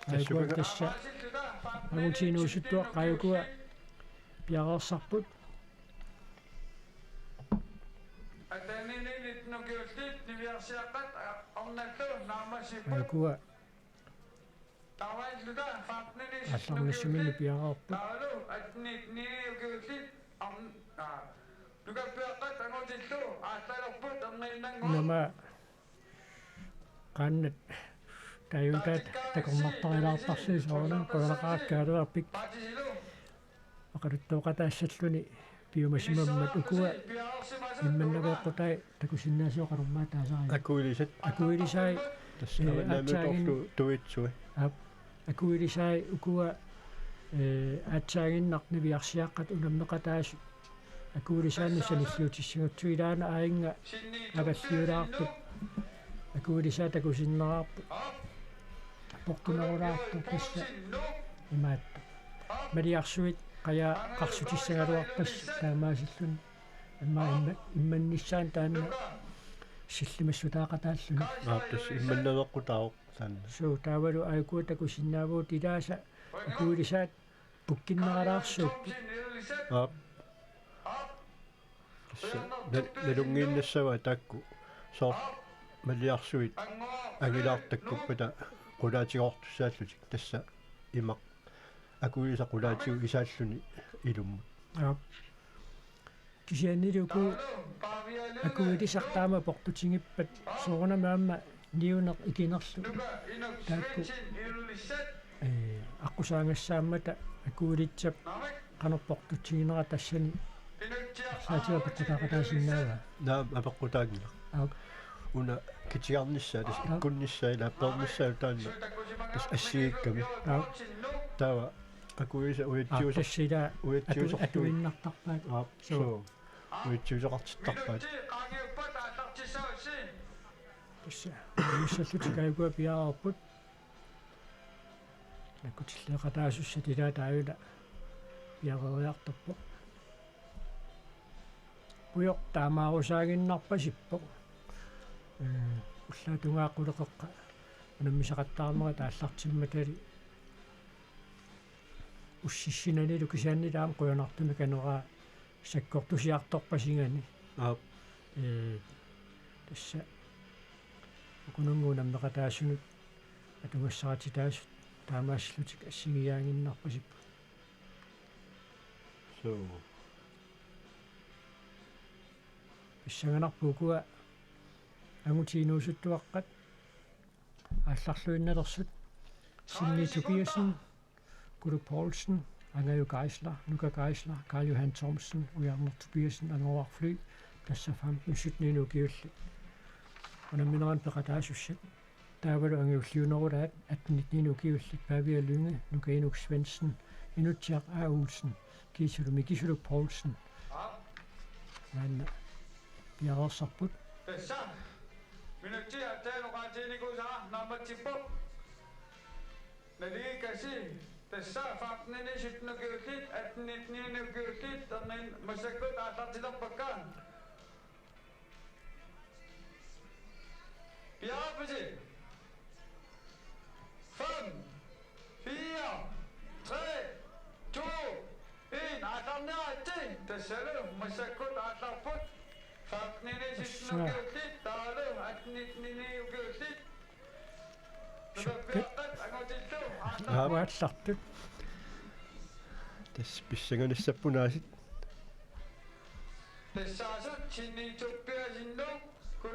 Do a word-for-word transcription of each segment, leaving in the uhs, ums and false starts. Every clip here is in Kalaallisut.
Aajukua tassa. Angutit inuusuttuaqqat aajukua piareersarput. Aajukua aallarnissaminnik piareerput. Unammi qaannat taaguutaat takornartarilaartarlugit soorunami qujanaqaaq Kaaleerpik. Oqaluttooqataassalluni piumasimammat ukua immannaveeqqutai takusinnaasut qanormaa taasaripput. Akuilisat. Akuilisai, tassa ee, avannaamiutorlu aatsaagin-, tuitsui. Aap. Akuilisai ukua, ee, aatsaaginnaq niviarsiaqqat unammeqataasut. Akuilisaannut sanilliutissagutsigit ilaana aajunga avalliulaartup. Akuilisaa takusinneraarput. Portunerulaartoq tassa imaattoq. Maliarsuit qajaa qarsutissagaluarpassuit taamaasilluni. Imma-, imma-, immannissaanut taanna sillimassutaaqataalluni. Aap, tassa immannaveeqqutaavoq taanna. Suu, taavalu aajukua takusinnaavugut ilaasa akuilisaat pukkinneralaarsuupput. Aap. Tassa na-, nalunngiinnassavaat taakku. Soorlu maliarsuit angilaartakkuppata qulaatigoortussaallutik tassa imaq. Akuilisaq qulaatigut isaalluni ilummut. Aap. Kisiannili uku akuilisaq taama portutigippat soorunami aamma niuneq ikinerlu. Taakku, ee, aqqusaagassaammata akuilissap qanoq portutiginera tassani arlaatigut apeqqutaaqataasinnaavaa. Naamik, apeqqutaanngilaq. Aap. Una kitigarnissaa, tassa, aap, ikkunnissaa, ilaa, peernissaa taanna tassa assigiikkami. Aap. Taava akuilisat, aap, ujatsiusoq-, tassa ilaa ujatsiusorlugit atu-, atuinnartarpaat. Aap, suu. Suu. Ujatsiusoqartittarpaat. Tassa. Missallutik aajukua piareerput. Nakkutilleeqataasussat ilaat aajuna piareeriartorpoq. Pujoq taamaarusaaginnarpasippoq. Ee, ullaap tungaa quleqeqqa unammisaqattaarnerat aallartimmatali ussissinanilu kisianni taama qujanartumik aneraa sakkortusiartorpasigami. Aap. Ee, tassa. Ukununnga unammeqataasunut atugassarititaasut taamaasillutik assigiiaaginnarpasipput. Suu. Pissanganarpoq ukua angutit inuusuttuaqqat aallarluinnalersut. Sinni Tobiassen, Kulu Poulsen, Angaju Geisler, Nuka Geisler, Karl Johan Thomsen, Ujarneq Tobiassen, Angooq Fly, tassa femten sytten ukiullit. Unamminerani peqataasussat. Taavalu angajulliunerulaat atten nitten ukiullit: Pavia Lynge, Nuka Inuk Svendsen, Inutsiaq A. Olsen, Kiisulu Mikisulu Poulsen. Maanna piareersarput. Tassa. Minutsit atten oqaatiginikuusaat naammatsippoq. Nalii kasi. Tassa femten sytten ukiullit, atten nitten ukiullit, termin massakkut aallartilerpakka. Piareerpisi? Fem, fire, tre, to, en. Aallarniaritsi. Tassalu massakkut aallarput. Femten sytten ukiullit, taavalu atten nitten ukiullit. Sukkat. Aap. Aallartut. Tassa pissanganissappunaasit.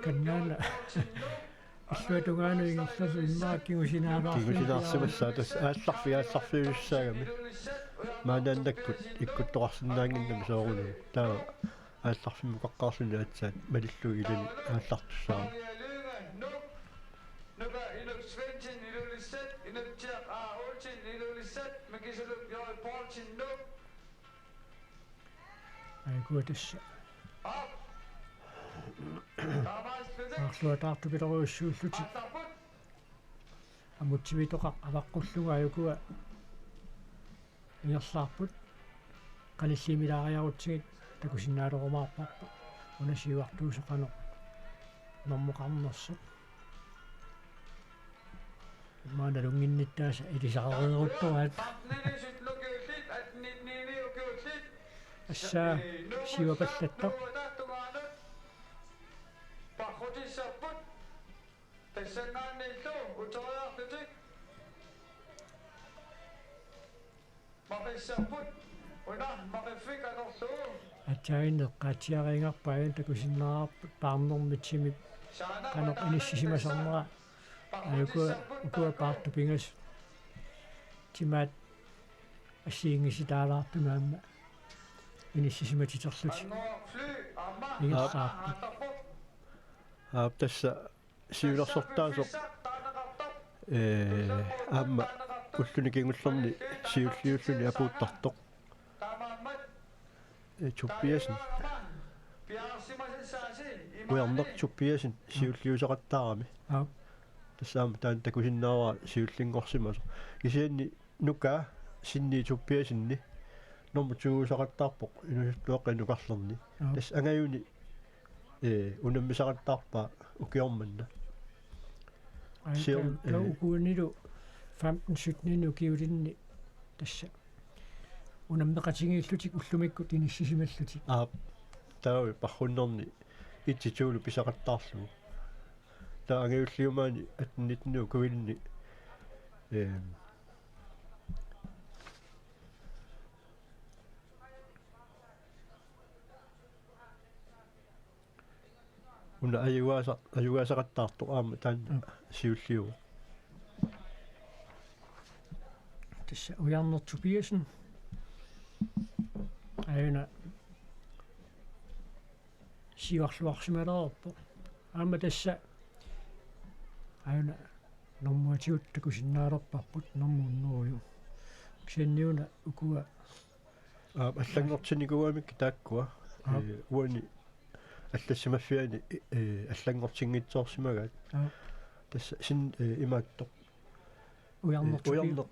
Kannaana. Illuatungaanut ingerlallu immaqa kingusinaarsimassaaq. Kingusinaarsimassaaq, tassa aallarfi-, aallarfiusussaagami. Maannakkut ikkuttoqarsinnaannginnami soorunami. Taava aallarfimmukaqqaarluni aatsaat malillugit ilani aallartussaammat. Nuka Inuk Svendsen, Ilulissat, Inutsiaq A. Olsen, Ilulissat, Mikisuluk J. Poulsen, Nuuk. Aajukua tassa. Aarluataartupilorujussuullutik. Amutsivitoqaq avaqqullugu aajukua ingerlaarput. Qanillimilaariarutsigit takusinnaalerumaarparput una siuartuusoq qanoq normoqarnersoq. Maanna lunnginnittaasa ilisaqareeruttoraat. Assaa siuapallattoq. Tassanngaanniillu uteriarlutik. Maqissapput una maqiffik atorlugu. Aatsaannguaq eqqaatsiariingarput aajuna takusinnaavarput paarnermik timip qanoq inissisimasarnera. Aa, ukua, ukua paartut pingasut. Timaat assigiinngisitaalaartumik aamma inissisimatiterlutik. Ingerlaarput. Aap, tassa siulersortaasoq, ee, aamma ulluni kingullerni siulliulluni apuuttartoq. Ee, Tobiassen. Ujarneq Tobiassen siulliuseqattaarami. Aap. Tassa aamma taanna takusinnaavara siullinngorsimasoq. Kisianni Nuka Sinni Tobiassenni normu to-useqattaarpoq inuusuttuaqqani nukarlerni. Aap. Tassa angajuni, ee, unammisaqattaarpaa ukioq manna. Aa, sior-, taa-, taa-, ee, ukuanilu femten sytten ukiulinni tassa unammeqatigiillutik ullumikkut inissisimallutik. Aap, taava parrunnerni et-to-lu pisaqattaarlugu. Taava angajulliumaani atten nitten ukiulinni, ehm, una ajugaasa-, ajugaasaqattaartoq aamma taanna. Mm. Siulliuvoq. Tassa Ujarneq Tobiassen. Aajuna siuarluarsimalereerpoq. Aamma tassa aajuna normuatigut takusinnaalerparput normu hundrede. Kisianni una ukua. Aap, allanngortinnikuugamikkit taakkua. Aap. Ee, uani allassimaffiani, ee, allanngortinngitsoorsimagaat. Aap. Tassa Sinni, ee, imaattoq. Ujarneq Tobi-, Ujarneq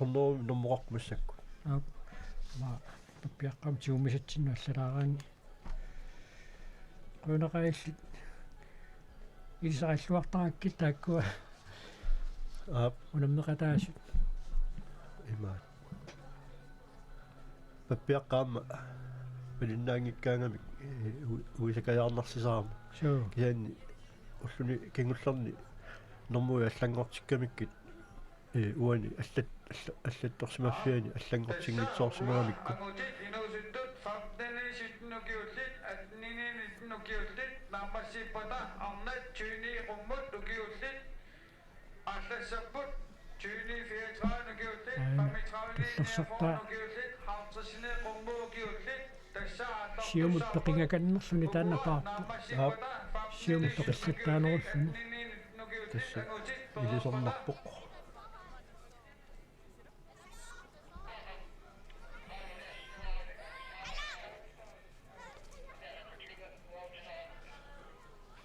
hundrede normoqarpoq massakkut. Aap. Aamma pappiaqqamik tigummisatsinnut allalaaraanni. Qujanaqaaq illit ilisarialluartarakkit taakkua. Aap. Unammeqataasut. Imaat. Pappiaqqaaq aamma malinnaanngikkaangamik, ee, u-, uisakajaarnarsisarami. Suu. Kisianni ulluni kingullerni normuit allanngortikkamikkit, ee, uani allat-, alla-, allattorsimaffiani allanngortinngitsoorsimagamikkit. Amutit inuusuttut femten sytten ukiullit, atten nitten ukiullit, naammassippata arnat tyve qummut ukiullit, aallassapput tyve fireogtredive ukiullit, aa, femogtredive niogfyrre ukiullit, halvtreds qummut ukiullit, tassa aallartussaapput. Siumut peqingakannerluni taanna paartoq. Aap. Siumut peqillattaanerulluni. Tassa ilisornarpoq.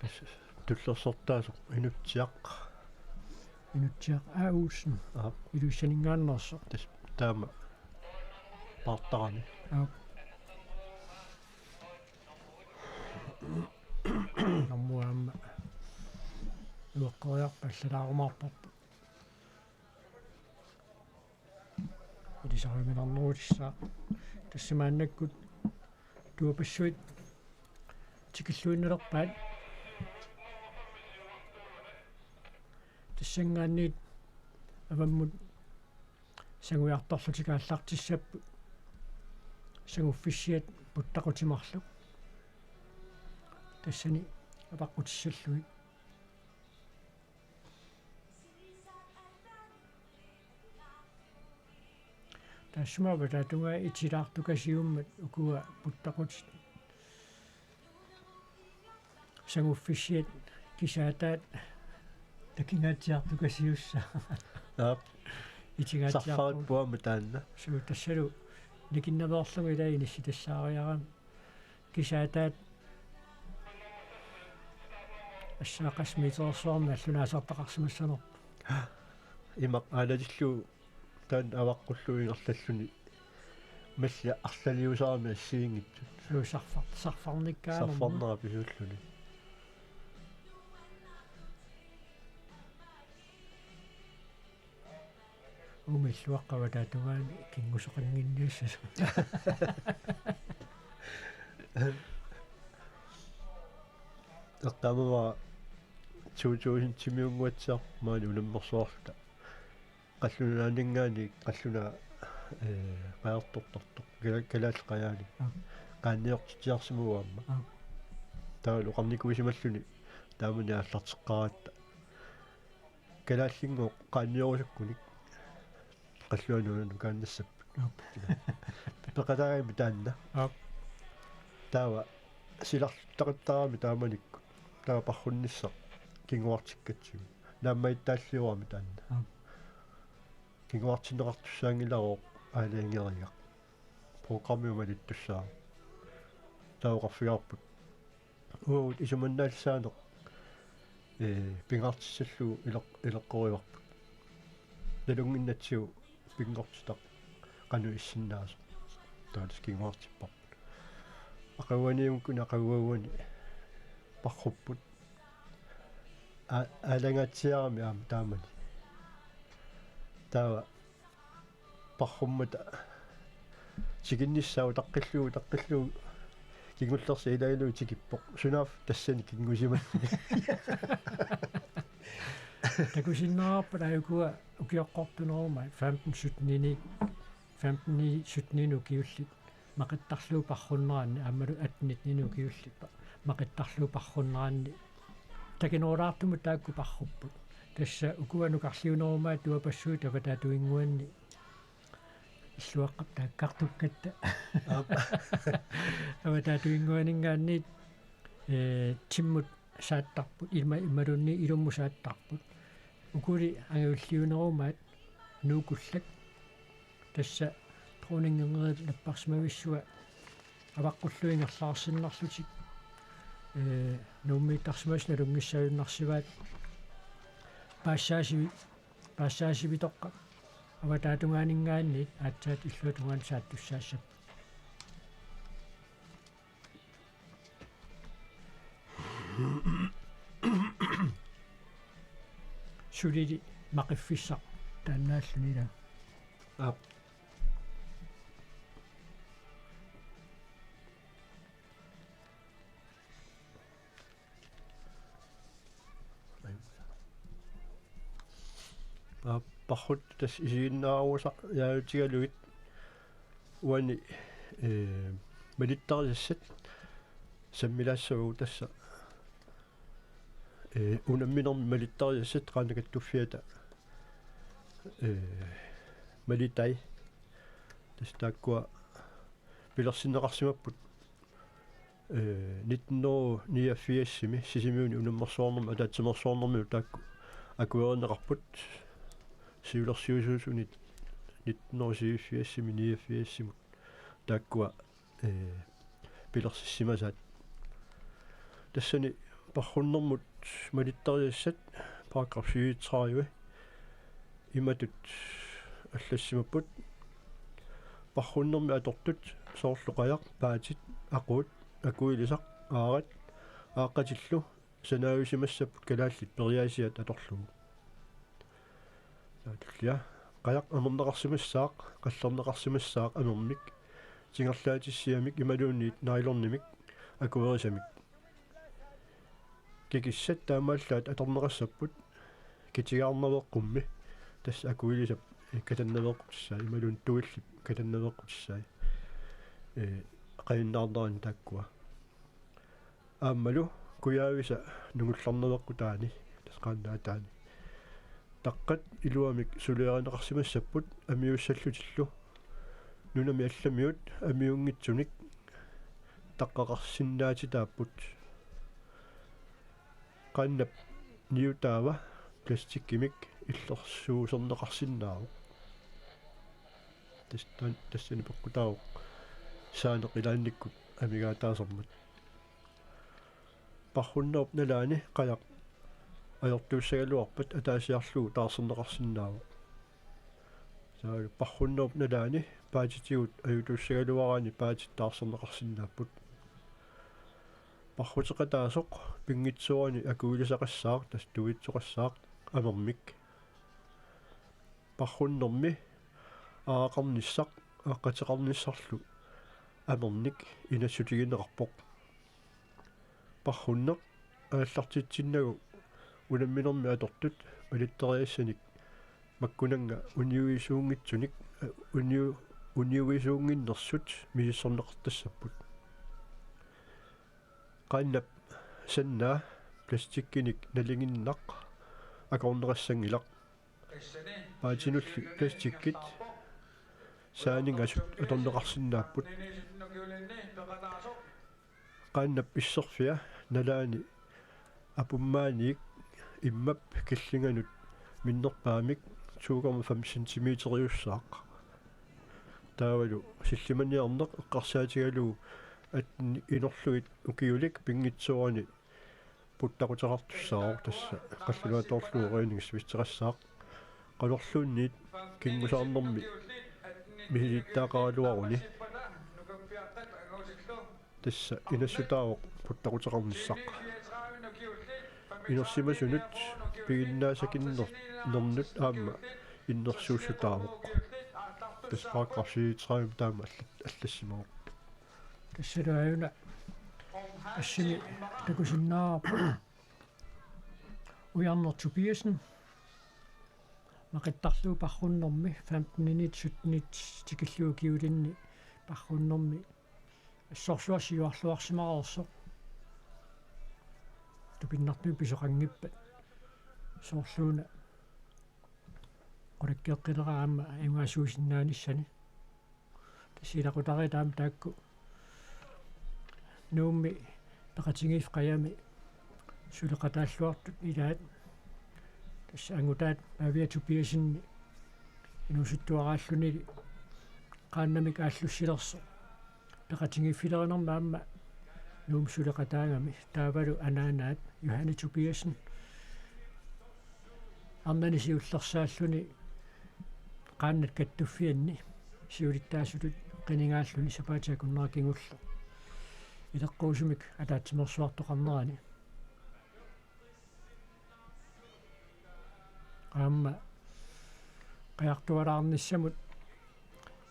Tassa tullersortaasoq Inutsiaq. Inutsiaq A. Olsen. Aap. Ilulissaninngaanneersoq. Tassa taama paartarami. Aap. Normu aamma ueqqeriarpat allalaarumaarparput. Ilisariuminarnerulissaaq. Tassa maannakkut tuapassuit tikilluinnalerpaat. Tassanngaanniit avammut sangujartorlutik aallartissapput sanguffissiat puttaqutimarluk. Tassani avaqqutissallugit. Taassuma avataata tungaa itilaartukasiummat ukua puttaqutit. Sanguffissiat kisaataat takingaatsiartukasiussaat. Aap. Itingaatsiarput. Sarfaripput aamma taanna. Suu, tassalu nikinnaveerlunga ilaa inissitassaariarami. Kisaataat assaaqasmiitersuarmi allunaasartaqarsimassanerput. Imaq aalatillugu taanna avaqqullugu ingerlalluni malli arlaliusarami assigiinngitsut. Suu, sarfar-, sarfarnikkaanermut. Sarfarnera pisuulluni. Uumilluaqqavat taatugaani kingusoqannginniassasoq. Eqqaamavara to tusind-imiunnguatsiaq maani unammersuarluta. Qallunaaninngaanniit qallunaat, ee, qajartortartoq. Kala-, Kalaallit Qajaani. Aap. Qaanniortitsiarsimavugut aamma. Aap. Taavalu oqarnikuusimalluni taamani aallarteqqaaratta. Kalaallinngooq qaanniorusukkunik qallunaat nukaannassapput. Aap. Peqataagami taanna. Aap. Taava silarluttaqattaarami taamanikkut. Taava parrunnissaq kinguartikkatsigu. Naammagittaalliorami taanna. Aap. Kinguartinneqartussaanngilarooq aalajangerigaq. Programmi malittussaavoq. Taava oqarfigaarput: Uagut isumannaallisaaneq, ee, pingaartissallugu ileq-, ileqqorivarput. Nalunnginnatsigu pinngortitaq qanoq issinnaasoq. Taava tassa kinguartipparput. Aqaguaniunngikkunik aqaguani parrupput. Aa-, aalangaatsiarami aamma taamani. Taava parrummata tikinnissaa utaqqillugu, utaqqillugu kingullersi ilagalugu tikippoq. Sunaaffa tassani kingusimanni. Takusinnaavarput aajukua ukioqqortunerummat femten syttenini, femten syttenini ukiullit maqittarlugu parrunneranni aammalu atten nittenini ukiullit pa-, maqittarlugu parrunneranni takinerulaartumut taakku parrupput. Tassa ukua nukarliunerumaat tuapassuit avataatuinnguanni illuaqqap taakkartukkatta. Aap. Avataatuinnguaninngaanniit, ee, timmut saattarput, ilma-, imaluunniit ilummut saattarput. Ukuli angajulliunerumaat nuukullak. Tassa dronningernerip napparsimavissua avaqqullugu ingerlaarsinnarlutik, ee, Nuummiittarsimasut nalunngissagunarsivaat paassaasivi-, paassaasivitoqqat avataata tungaaninngaanniit aatsaat illuata tungaanut saattussaassapput. Sulili maqiffissaq taannaalluni ilaa. Aap. Aap, parrut tassa isiginnaarusariaatigalugit uani, ee, malittarisassat sammilaassavagut tassa, ee, unamminermi malittarisassat Qaannat Kattuffiata, ee, malitai. Tassa taakkua pilersinneqarsimapput, ee, nitten hundrede niogfirsimi Sisimiuni unammersuarnermi ataatsimeersuarnermilu taakku akuerineqarput. Siulersuisuusunit nitten hundrede syvogfirsimi niogfirsimut taakkua, ee, pilersissimasaat. Tassani parrunnermut malittarisassat paragraf syvogtredive imatut allassimapput: Parrunnermi atortut soorlu qajaq, paatit, aquut, akuilisaq, aarat, aaqqatillu sanaajusimassapput kalaallit periaasiat atorlugu. Taava tullia: Qajaq amerneqarsimassaaq, qallerneqarsimassaaq amermik, tingerlaatissiamik imaluunniit nylonimik akuerisamik. Kikissat taamaallaat atorneqassapput kitigaarnaveeqqummi, tassa akuilisap katannaveeqqutissaa imaluunniit tuillip katannaveeqqutissaa, ee, qajunnaarnerani taakkua. Aammalu kujaavisa nungullarnaveeqqutaani, tassa qaannaataani. Taqqat iluamik suliarineqarsimassapput amiussallutillu. Nunami allamiut amiunngitsunik taqqaqarsinnaatitaapput. Qaannap niutaava plastikkimik illersuuserneqarsinnaavoq. Tas-, tan-, tassani peqqutaavoq saaneq ilaannikkut amigaataasermat. Parrunnerup nalaani qajaq ajortuussagaluarpat ataasiarlugu taarserneqarsinnaavoq. Taava parrunnerup nalaani paatitigut ajutuussagaluaraanni paatit taarserneqarsinnaapput. Parruteqataasoq pinngitsoorani akuilisaqassaaq, tassa tuitsoqassaaq amermik. Parrunnermi aaqarnissaq aaqqateqarnissarlu amernik inassutigineqarpoq. Parrunneq aallartitsinnagu unamminermi atortut palitteriassanik makkunannga uniuisuunngitsunik, eh, uniu-, uniuisuunnginnersut misissorneqartassapput. Qaannap sannaa plastikkinik nalinginnaq akorneqassanngilaq. Paatinulli plastikkit saaningasut atorneqarsinnaapput. Qaannap isserfia nalaani apummaaniik immap killinganut minnerpaamik to komma fem centimeteriussaaq. Taavalu sillimaniarneq eqqarsaatigalugu at inorlugit ukiulik pinngitsoorani puttaquteqartussaavoq, tassa qallunaatoorlugu røgningsvesteqassaaq. Qanorluunniit kingusaarnermi misilittagaqaraluaruni. Tassa inassutaavoq puttaquteqarnissaq. Inersimasunut piginnaasakinner-, nernut aamma innersuussutaavoq. Tassa paragraf fireogtredive taama alla-, allassimavoq. Tassalu aajuna assimi takusinnaavarput Ujarneq Tobiassen. Maqittarlugu parrunnermi femtenit syttenit tikillugu ukiulinni parrunnermi assorsuaq siuarluarsimareersoq. Tupinnartumik pisoqanngippat. Soorluuna qulakkeeqqilera aamma ajugaasuusinnaanissani. Tassa ilaqutariit aamma taakku Nuummi peqatigiiffik qajami suleqataalluartut ilaat. Tassa angutaat Pavia Tobiassenip inuusuttuaraallunili qaannamik aallussilersoq peqatigiiffilerinermi aamma Nuummi suleqataagami, taavalu anaanaat Johanne Tobiassen arnani siullersaalluni qaannat kattuffianni siulittaasutut qinigaalluni sapaatip akunnera kingulleq ileqquusumik ataatsimeersuartoqarnerani. Aamma qajartualaarnissamut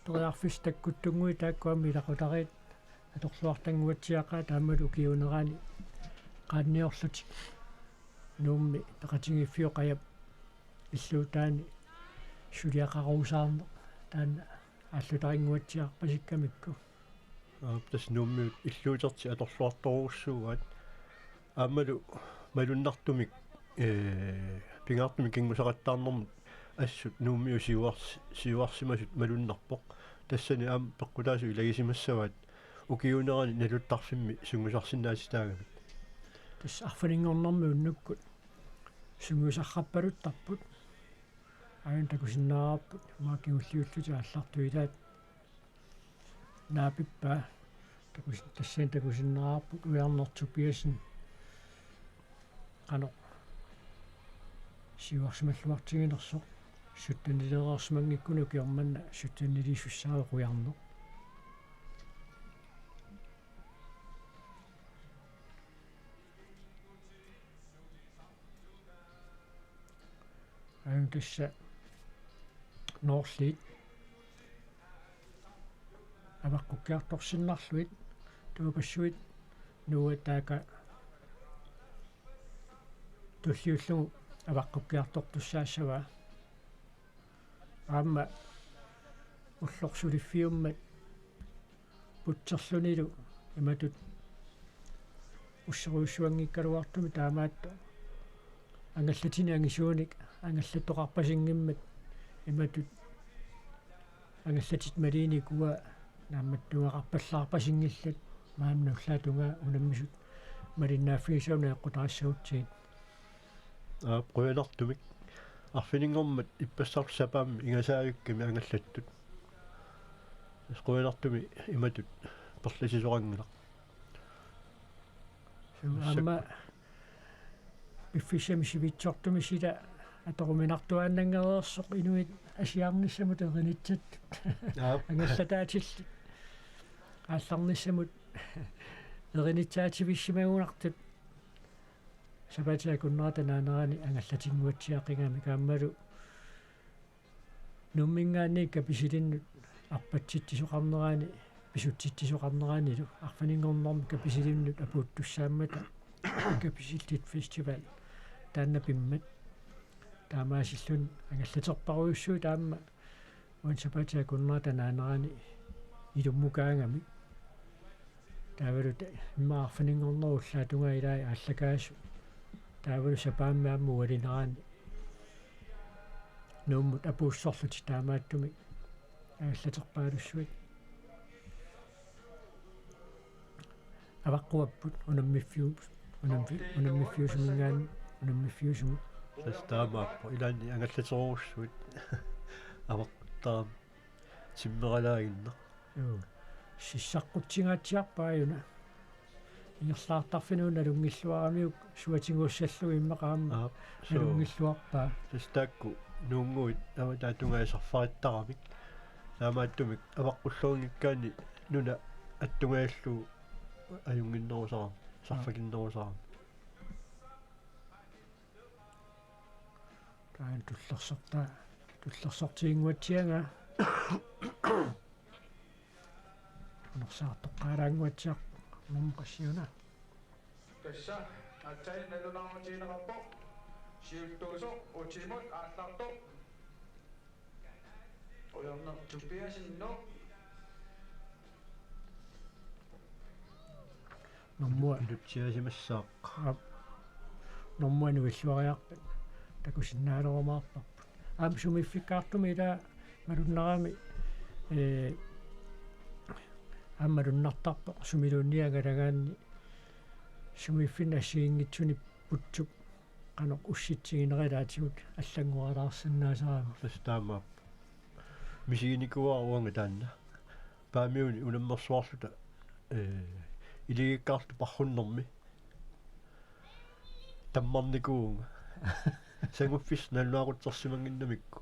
periarfissat takkuttunnguit taakku aamma ilaqutariit atorluartannguatsiaqaat aammalu ukiuunerani qaanniorlutik Nuummi peqatigiiffiup qajap illuutaani suliaqaruusaarneq taanna aallutarinnguatsiarpasikkamikku. Aap, tassa Nuummiut illuutertik atorluartorujussuuaat. Aammalu malunnartumik, ee, pingaartumik kinngusaqattaarnermut assut Nuummiut siuars-, siuarsimasut malunnarpoq. Tassani aamma peqqutaasut ilagisimassavaat ukiuunerani naluttarfimmi sungiusarsinnaatitaagamik. Tassa arfininngornermi unnukkut sungiusarpaluttarput. Aajuna takusinnaavarput, immaqa kingulliullutik aallartut ilaat naapippaa. Takus-, tassani takusinnaavarput Ujarneq Tobiassen qanoq siuarsimalluartiginersoq. Syttenileereersimanngikkunik ukioq manna sytteniliisussaavat Ujarneq. Aajuna tassa Noorliit avaqqukkiartorsinnarlugit, tuapassuit Noah taaka tulliullugu avaqqukkiartortussaassavaa. Aamma ulloq suliffiummat putserlunilu imatut usserujussuanngikkaluartumik taamaattoq angallatinik angisuunik angallattoqarpasinngimmat imatut angallatit maliinik uanga naammattuungaqarpallaarpasinngillat, maani ullaap tungaa unammisut malinnaaffigisavut najoqqutaassagutsigit. Aap, qujanartumik. Arfininngormat ippassaq sapaammi ingasaavikkami angallattut. Qujanartumik imatut perlisisoqanngilaq. Suu, aamma piffissami sivitsortumi sila atoruminartuaannanngereersoq inuit asiarnissamut erinitsattut. Aap. Angallataatillit. Aallarnissamut erinitsaativissimagunartut. Sapaatip akunnerata naanerani angallatinnguatsiaqigamik aammalu Nuumminngaanniit Kapisilinnut arpatsitsisoqarnerani, pisutsitsisoqarneranilu arfininngornermi Kapisilinnut apuuttussaammata Kapisillit Festival taanna pimmat. Taamaasilluni angallaterparujussuit aamma uani sapaatip akunnerata naanerani ilummukaangamik. Taavalu ta-, immaqa arfininngornerup ullaatungaa ilai aallakaasut. Taavalu sapaammi aamma ualinerani Nuummut apuussorlutik taamaattumik angallaterpaalussuit. Avaqquapput unammiffiu-, unammi-, unammiffiusuminngaanniit unammiffiusumut. Tassa taamaappoq, ilaanni angallaterujussuit avaqquttarami timmeralaaginnaq. Juu. Sissaqqutsinngaatsiarpaa una. Ingerlaartarfinnut nalunngilluaramiuk suatigussallugu immaqa aamma. Aap, suu. Nalunngilluarpaa. Tassa taakku nuunnguit avataata tungaanut sarfarittaramik. Taamaattumik avaqqulluunngikkaanni nuna attungajallugu ajunnginnerusarami, sarfakinnerusarami. Taanna tullersortaa, tullersortiinnguatsiagaa. Unersaartoqqaalaannguatsiaq nummer qassiuna. Tassa aatsaat nalunaarutigineqarpoq siuttuusoq utimut aallartoq. Ujarneq Tobiassen. Nummer. Ilutsiasimassaaq. Aap. Nummer nuilluariarpat takusinnaalerumaarparput. Aamma sumiiffikkaartumik ilaa malunnarami, ee, aamma malunnartarpoq sumiluunniit angalagaanni sumiiffinni assigiinngitsuni putsup qanoq ussitsigineq ilaatigut allanngoralaarsinnaasarami. Tassa taamaappoq. Misiginikuuara uanga taanna. Paamiuni unammersuarluta, ee, iligikkaarluta parrunnermi tammarnikuuvunga. Sanguffissaq nalunaaqutsersimannginnamikku.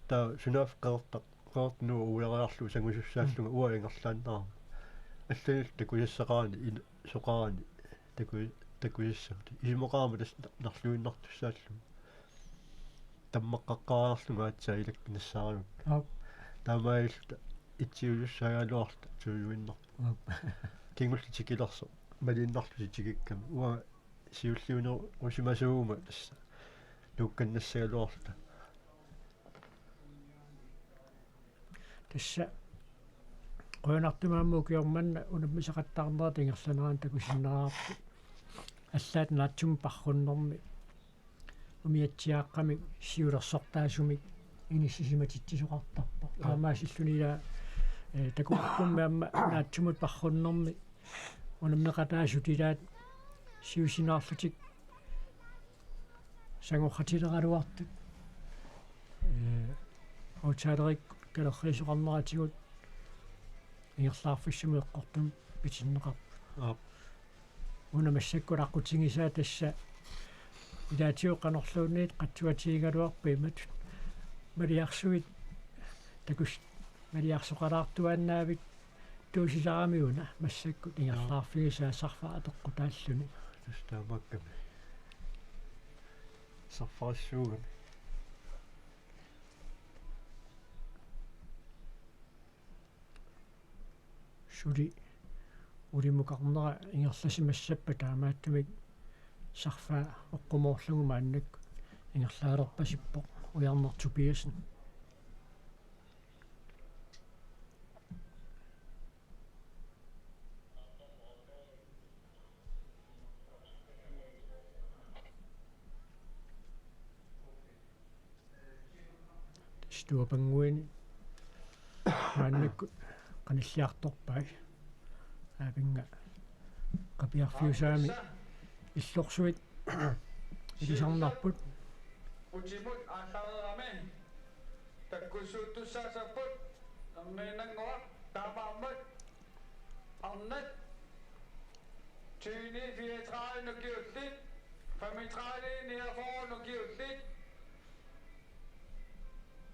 Taava sunaaffa qeqertaq, qeqertaq Nuua uiariarlugu sangusussaallunga uanga ingerlaannarama. Allanillu takusassaqarani in-, soqarani taku-, takusassagutta. Isumaqarama tassa na-, narluinnartussaallunga. Tammaqqaqqaariarlunga aatsaat ilakka nassaarigut. Aap. Taamaalilluta itsiusussaagaluarluta tuujuinnarpoq. Aap. Kingulleq tikilersoq maliinnarlusi tikikkami. Uanga siulliunerusimasuuguma tassa nuukkannassagaluarluta. Tassa qujanartumik aamma ukioq manna unammisaqattaarnerata ingerlanerani takusinnaavarput. Allaat naatsumik parrunnermi umiatsiaaqqamik siulersortaasumik inissisimatitsisoqartarpoq. Aap. Taamaasilluni ilaa, ee, takukkumi aamma naatsumut parrunnermi unammeqataasut ilaat siusinaarlutik sangoqatileraluartut. Ee, aftalereersimasoqarneratigut ingerlaarfissami eqqortumik pitinneqarput. Aap. Una massakkut aqqutigisaa tassa ilaatigut qanorluunniit qatsuatigigaluarpat imatut maliarsuit takus-, maliarsoqalaartuaannaavit tuusilaarami una massakkut ingerlaarfigisaa sarfaq apeqqutaalluni. Tassa taamaakkami. Sarfarissuugami. Suli ulimukarnera ingerlasimassappat taamaattumik sarfaa oqqumoorlugu maannakkut ingerlaalerpasippoq Ujarneq Tobiassen. Stuapannguini maannakkut qanilliartorpai. Aapinnga qapiarfiusaami illorsuit ilisarnarput. Utimut aallareerami takkussuuttussaassapput. Erniinnannguaq taamaammat arnat tyveni fireogtredive ukiullit, femogtredive niogfyrre ukiullit,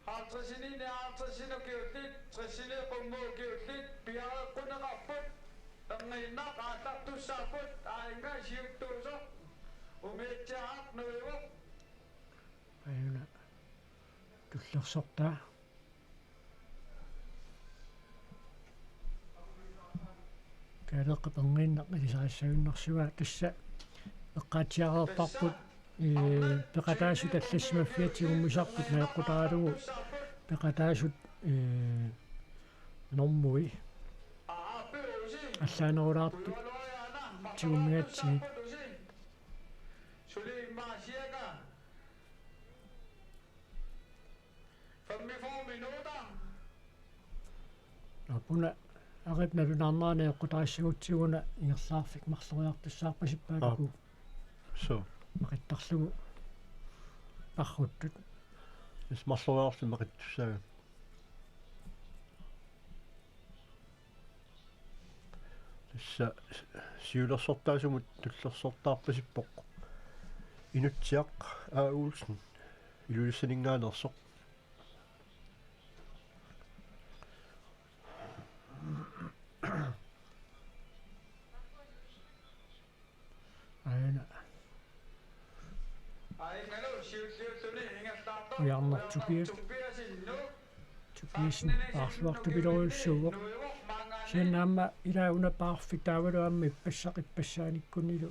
halvtredsini nioghalvtredsi ukiullit, tressini qummut ukiullit piareeqquneqarput. Erniinnaq aallartussaapput, aajuna siuttuusoq umiatsiaaq nuivoq. Aajuna tullersortaa. Aleqqap erngiinnaq ilisarissajunnarsivaa, tassa eqqaatsiareerparput, ee, peqataasut allassimaffiat tigummisarput, najoqqutaralugu peqataasut, ee, normui allaanerulaartut tigummigatsigit. Aap, una Arip nalunaarnera najoqqutaassagutsiguna ingerlaarfik marloriartussaarpasippaat. Aap. Uku. Suu. Maqittarlugu parruttut. Is marloriarlutik maqittussaagut. Tassa siulersortaasumut tullersortaarpasippoq Inutsiaq A. Olsen, Ilulissaninngaanneersoq. Aana. Ujarneq Tobias. Tobiassen paarluartupilorujussuuvoq. Kisianni aamma ilaa una paarfik taavalu aamma ippassaq ippassaanikkunnilu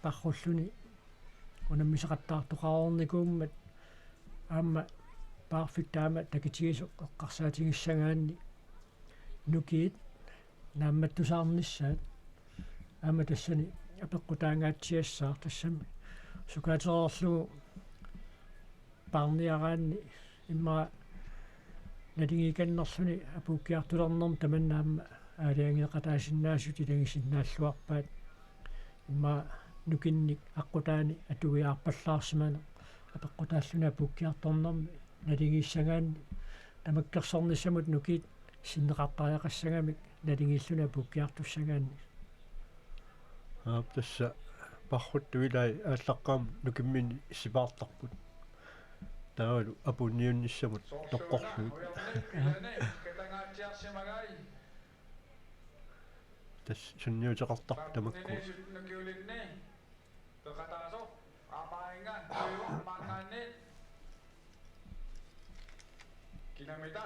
parrulluni unammisaqattaartoqareernikuummat aamma paarfik taama takitigisoq eqqarsaatigissagaanni nukiit naammattusaarnissaat. Aamma tassani apeqqutaangaatsiassaaq, tassami sukaatereerlugu paarniaraanni immaqa naligiikannerluni apuukkiartulernermi tamanna aamma aalajangeeqataasinnaasut ilagisinnaalluarpaat. Immaqa nukinnik aqqutaani atuiaarpallaarsimaneq apeqqutaalluni apuukkiartornermi naligiissagaanni tamakkersornissamut nukiit sinneqartariaqassagamik naligiilluni apuukkiartussagaanni. Aap, tassa parruttut ilai aallaqqaammut nukimminni sipaartarput. Taavalu apuunniunnissamut toqqorlugit. Tassa sunniuteqartarput tamakku. Peqataasoq, aamma inga, nuivoq maanngaanniit. Kinamita.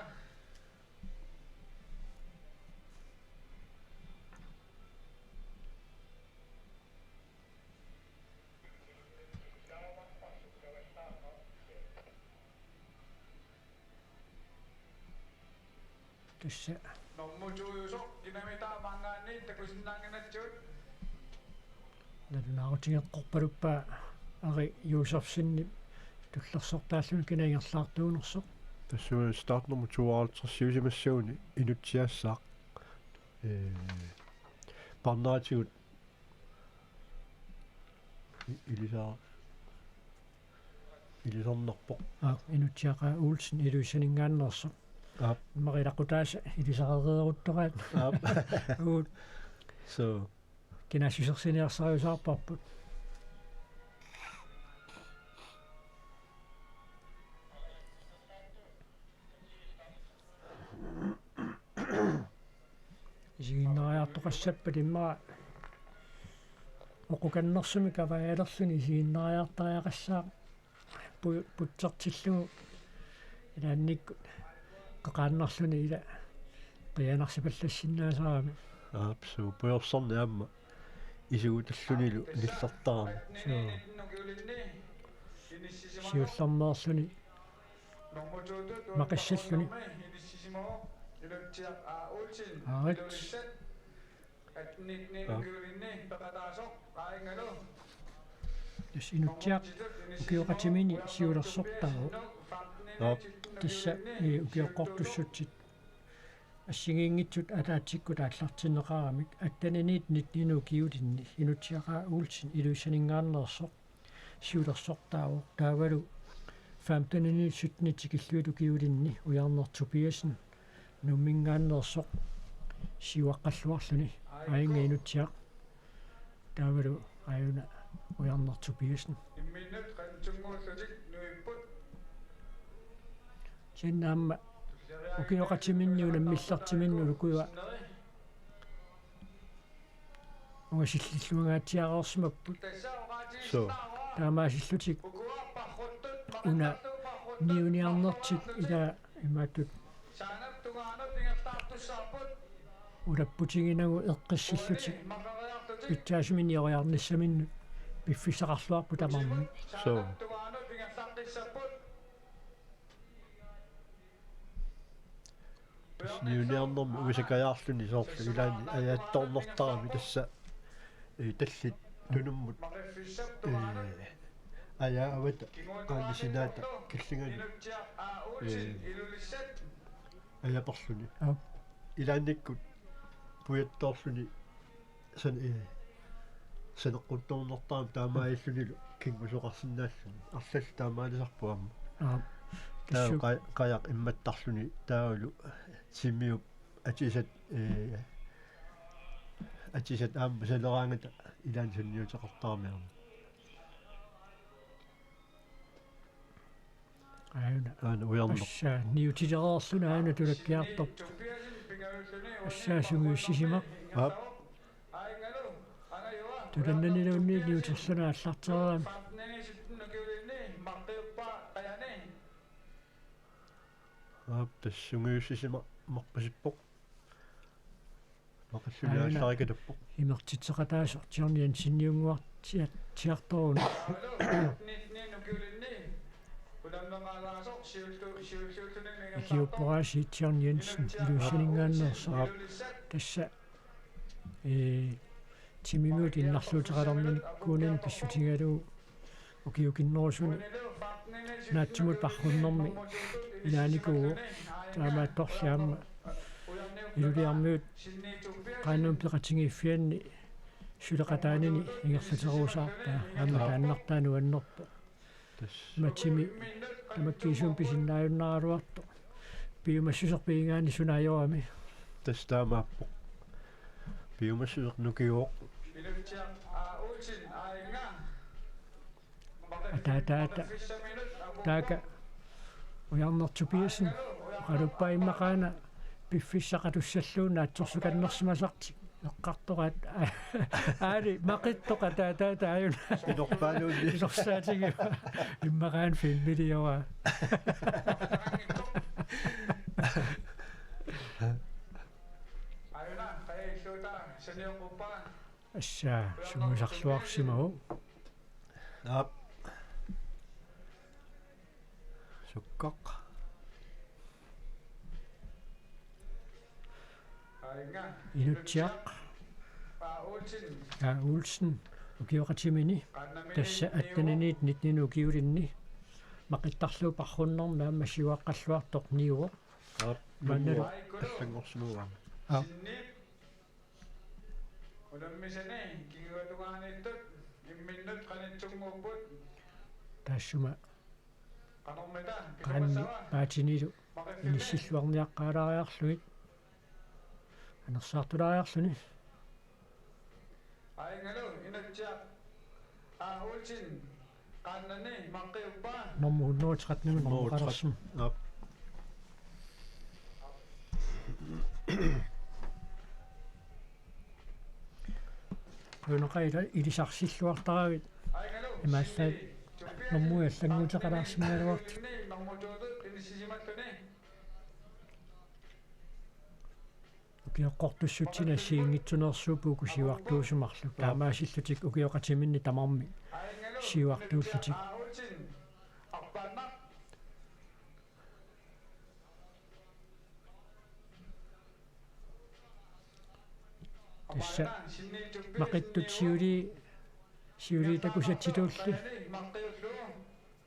Tassa. Normu to-usoq kinamita maanngaanniit takusinnaannginnatsigu. Nalunaarutigeqqorpaluppaa Ari Josefsenip tullersortaalluni kina ingerlaartuunersoq. Tassuuna startnummer tooghalvtredsiusimassaguni Inutsiaassaaq. Ee, parnaatigut i-, ilisa-, ilisarnarpoq. Aap, Inutsiaq A. Olsen Ilulissaninngaanneersoq. Aap. Immaqa ilaquttaasa ilisareeruttoraat. Aap. Uut. Suu. Kinaassusersiniarsariusaarparput. Isiginnaariartoqassappat immaqa oqoqannersumik avajalerluni isiginnaariartariaqassaaq pu-, putsertillugu ilaannikkut qeqaannarluni ila qiianarsipallassinnaasaramik. Aap, suu, pujorsarneq aamma isugutillunilu nillertarami. Suu. Siullermeerluni maqissalluni. Aarit. Aap. Tassa Inutsiaq ukioqatimini siulersortaavoq. Aap. Tassa, ee, ukioqqortussutsit assigiinngitsut ataatsikkut aallartinneqaramik, atteniniit nittenini ukiulinni Inutsiaq A. Olsen Ilulissaninngaanneersoq siulersortaavoq, taavalu femteniniit syttenini tikillugit ukiulinni Ujarneq Tobiassen Nuumminngaanneersoq siuaqqalluarluni, Aajunga Inutsiaq, taavalu aajuna Ujarneq Tobiassen. Imminnut qanittunnguullutik nuipput. Kisianni aamma ukioqatiminni unammillertiminni ulukua ungasillilluangaatsiareersimapput. Suu. Taamaasillutik una niuniarnertik ila imaattut. Saanap tungaanut ingerlaartussaapput. Ulapputiginagu eqqissillutik pitsaasumik nioriarnissaminnut piffissaqarluarput tamarmik. Suu. Tassa niuniarnermi uisakajaarluni soorlu ilaanni ajaatsoornertarami tassa, ee, tallit tunummut, ee, ajaavata qaanni sinaata killingani, ee, ajaperluni. Aap. Ilaannikkut pujattoorluni san-, ee, saneqquttornertarami taamaalillunilu kingusoqarsinnaalluni. Arlallit taamaalisarput aamma. Aap. Taava tassu- qa-, qajaq immattarluni taavalu timiup atisat, ee, atisat aamma saleraangata ilaanni sunniuteqartarami aamma. Aajuna. Aana ujarneq. Tassa niutilereerluni aajuna tulakkiartorpoq. Tassa sungiussisimavoq. Aap. Tulannaniluunniit niuterluni aallartereerami. Aap, tassa sungiussisimarpasippoq. Maqilluni aajuna aallarikatappoq. Imertitseqataasoq John Jenseniunnguartiatsiartoruna. Ikiupporaasiit John Jensen Ilulissaninngaanneersoq. Aap. Tassa, ee, timimut innarluuteqalernikkuunini pissutigalugu ukiukinnerusuni naatsumut parrunnermi ilaanikuuvoq, taamaattorli aamma Ilulissarmiut qaannamut peqatigiiffianni suleqataanini ingerlateruusaarpaa aamma taannartaa nuannerpoq. Tassa. Matimi tamakkiisumik pisinnaajunnaaraluartoq. Piumassuseq pigigaanni suna ajorami. Tassa taamaappoq. Piumassuseq nukiuvoq. Ataataata. Taaka. Ujarneq Tobiassen. Oqaluppa immaqaana piffissaq atussallugu naatsorsukannersimasartik. Eqqartoraat. Aali, maqittoq ataataata aajuna. Inorpaaluunniit. Inorsaatigiva. Immaqaana filmiliora. Aajuna, qajailluuta, sanioquppa. Tassa, sungiusarluarsimavoq. Aap. Sukkaq. Inutsiaq. A. Olsen. Ukioqatimini. Tassa atteniniit nitteninit ukiulinni. Maqittarlugu parrunnermi aamma siuaqqalluartoq niuvoq. Aap, maannalu. Allanngorsimavaa. Aap. Unammisani kinguatungaaniittut imminnut qanitsunnguupput. Taassuma qanormita qaanni pisumassava? Paatinilu inissilluarniaqqaalaariarlugit anersaartulaariarluni. Aajungalu Inutsiaq A. Olsen. Qaannani maqqiuppa? Nummer hundrede og tretten, nummer hundrede og tretten. Aap. Unaqa ila ilisarsilluartaravit. Imaallaat nummerit allannguuteqalaarsinnaagaluartut. Ukioqqortussutsini assigiinngitsuneersuupput uku siuartuusimarluk. Taamaasillutik ukioqatiminni tamarmik siuartuullutik. Tassa maqittut siulii, siulii takusatsitulli.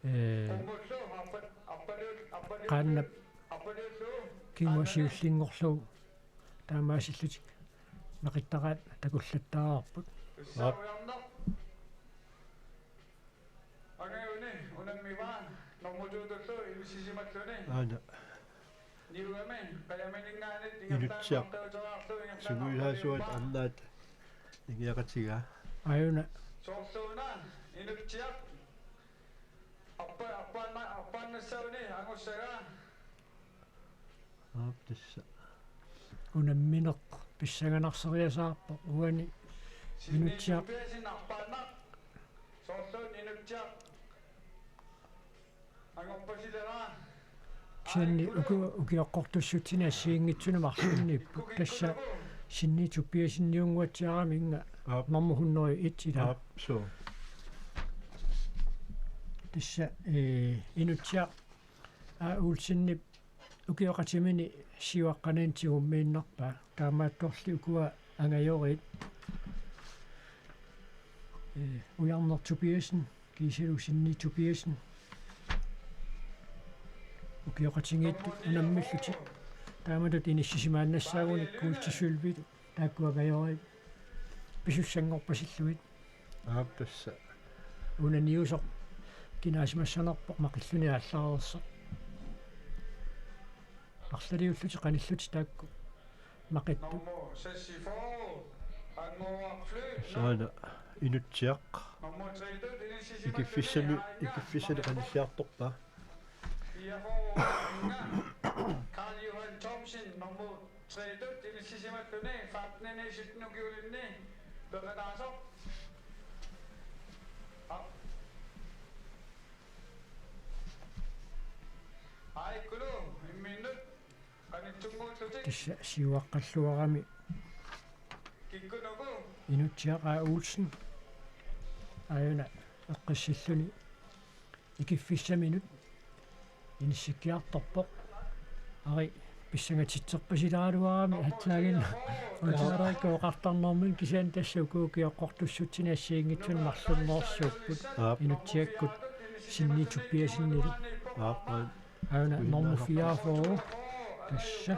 Ee, qaannap kingua siullinngorlugu taamaasillutik maqittaraat takullattaavarput. Aap. Angajuni unammivaa normu to-tullu inissisimalluni. Aana. Niugami qajamininngaanniit Inutsiaq ingerlaannartaruteqarlugu ingerlaannartaruteqarlugu. Sungiusaasoq annaat ingiaqatigaa. Aajuna. Soorluuna Inutsiaq. Arpa-, arpaanna-, arpaannassavani angussagaa. Aap, tassa. Unammineq pissanganarseriasaarpoq uani. Inutsiaq. Sinniitsupiasin arpaannaq. Soorluuna Inutsiaq. Angorpasileraa. Kisianni uku-, ukioqqortussutsini assigiinngitsunik marlunniipput. Tassa Sinni Tobiasseniunnguatsiarami, inga. Aap. Nummer hundrede og et ila. Aap, suu. Tassa, eh, Inutsiaq A. Olsenip ukioqatimini siuaqqanini tigummiinnarpaa. Taamaattorli ukua angajoriit, eh, Ujarneq Tobiassen, kiisalu Sinni Tobiassen. Ukioqatigiittut unammillutik. Taamatut inissisimaannassaagunik kuultisylvit taakku angajoriit pisussanngorpasillugit. Aap, tassa. Unaniusoq kinaasimassanerpoq maqilluni aallareersoq. Arlaliullutik qanillutik taakku maqittut. Nummer seksogfyrre, Anguaq Flyvner. Saana Inutsiaq. Nummer tretten, Dennis Sissimann. Ikiffissani, ikiffissani qanilliartorpaa. Fireogfyrre, Karl Johan Thomsen, nummer tretten, Dennis Sissimann, femten sytten ukiulinni peqataasoq. Aa. Aajuku imminnut qanittunnguullutik. Tassa siuaqqalluarami. Kikkunuku. Inutsiaq A. Olsen. Aajuna eqqissilluni ikiffissaminut inissikkiartorpoq. Ari, pissangatitserpasilaaruarami atsaaginnaq. Unsaarikku oqartarnermini kisianni tassa uku ukioqqortussutsini assigiinngitsunik marlunnersuupput. Aap. Inutsiakkut Sinni Tobiassenilu. Aap, aap. Aajuna nummer fireogfyrre. Tassa.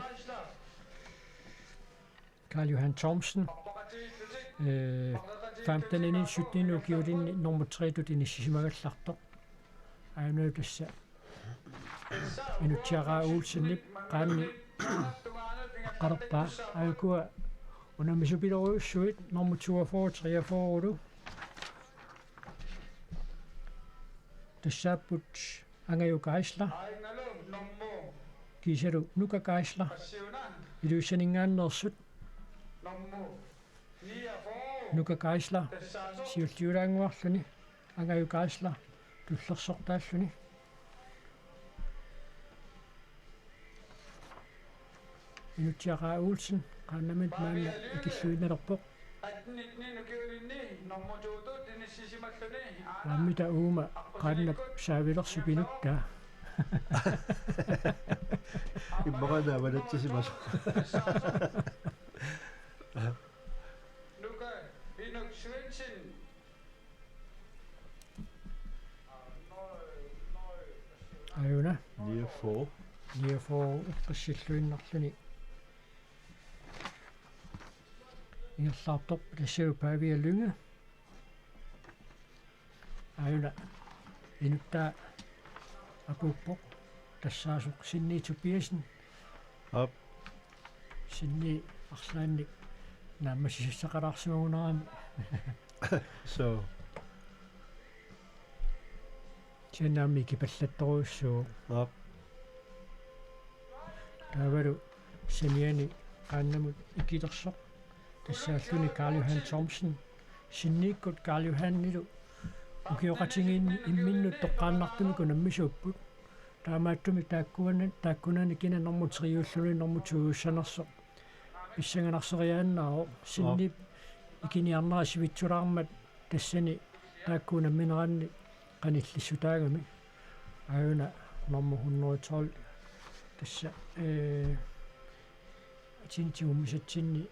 Karl Johan Thomsen. Øh, femten sytten ukiulinni nummer trettut inissisimagallartoq. Aajuna tassa Inutsiaq A. Olsenip qaanni aqqalerpaa. Aajuku unammisupilorujussuit nummer toogfyrre, treogfyrre-lu. Tassaapput Angaju Geisler. Kiisalu Nuka Geisler. Ilulissaninngaanneersut. Nuka Geisler siulliulaannguarluni. Angaju Geisler tullersortaalluni. Inutsiaq A. Olsen qaannamit maanna ikilluinnalerpoq. Aammita uuma qaannap saavilersup inuttaa. Immaqaana avalatsisimasoq. Aajuna. Niogfyrre. Niogfyrre eqqissilluinnarluni. Ingerlaartorpoq tassalu Pavia Lynge. Aajuna inuttaa apuuppoq. Tassaasoq Sinni Tobiassen. Aap. Sinni arlaannik naammassisassaqalaarsimagunarami. Suu. Kisianni aamma ikipallattorujussuuvoq. Aap. Taavalu saniani qaannamut ikilersoq. Tassaalluni Karl Johan Thomsen. Sinniikkut Karl Johanilu ukioqatigiinni imminnut toqqaannartumik unammisuupput. Taamaattumik taakkuana-, taakkunani kina nummer tre-ulluni nummer to-ussanersoq pissanganarseriaannaavoq. Sinni ikiniarnera sivitsulaarmat tassani taakku unammineranni qanillissutaagami. Aajuna nummer hundrede og tolv. Tassa, øh, atini tigummisatsinni.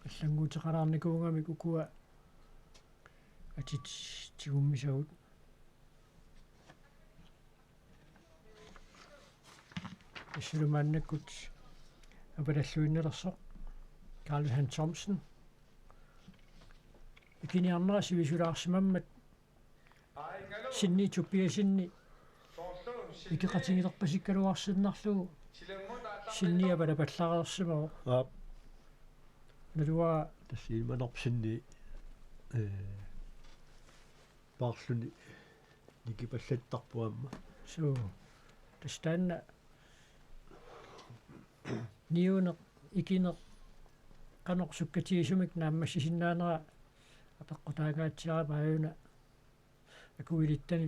Allannguuteqalaarnikuugamik ukua atit tigummisagut. Tassalu maannakkut apatalluinnalersoq Karl Johan Thomsen. Ikiniarnera sivisulaarsimammat Sinni Tobiassenip ikeqatigilerpasikkaluarsinnarlugu Sinni apalapallareersimavoq. Aap. Naluara. Tassa ilimanarpoq Sinni, øh, paarluni nikipallattarpoq aamma. Suu. Tassa taanna niuneq, ikineq, qanoq sukkatigisumik naammassisinnaanera apeqqutaangaatsiarama aajuna akuilittani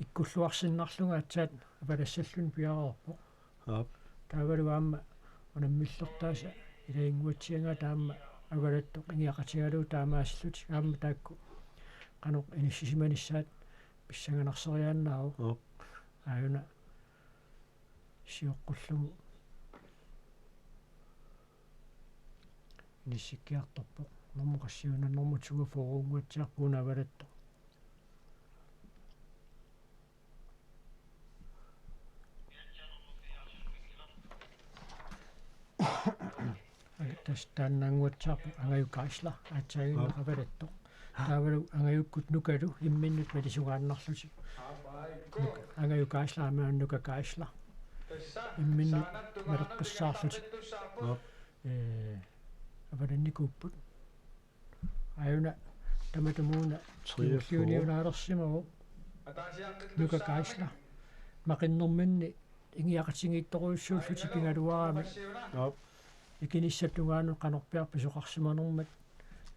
ikkulluarsinnarlunga aatsaat avalassalluni piareerpoq. Aap. Taavalu aamma unammillertaasa ilaginnguatsiagaa taama avalattoq ingiaqatigalugu taamaasillutik aamma taakku qanoq inissisimanissaat pissanganarseriaannaavoq. Aap. Aajuna sioqqullugu inissikkiartorpoq. Normu qassiuna, normu toogfyrre-nguatsiarpoq una avalattoq. Tassa taannaannguatsiarpoq Angajuk Geisler, aatsaaginnaq avalattoq. Taavalu Angajukkut Nukalu imminnut malisugaannarlutik. Nuk-, Angajuk Geisler aamma Nuka Geisler. Imminnut maleqqissaarlutik. Ee, avalannikuupput. Aajuna tamatumuuna tre og fyrre. Tingulliuniunaalersimavoq Nuka Geisler. Maqinnerminni ingiaqatigiittorujussuullutik pigaluaramik. Aap. Ikinissap tungaanut qanorpiaq pisoqarsimanermat.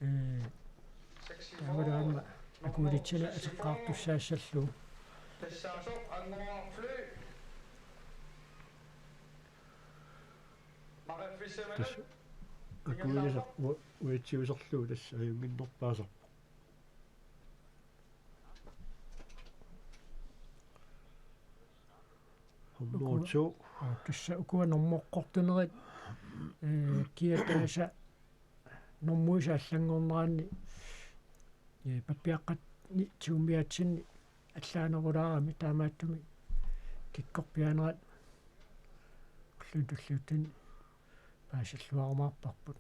Ee, taavalu aamma akuilitsinni ateqqaartussaassallugu. Tassa akuilisaq u-, uatsiuserlugu tassa ajunnginnerpaasarpoq. Nummer to. Aa, tassa ukua normoqqortunerit, ee, kiataasa normuisa allanngorneranni, ee, pappiaqqatsinni tigummiaatsinni allaanerulaarami taamaattumik kikkorpiaanerat ulluni tulliuttuni paasilluarumaarparput.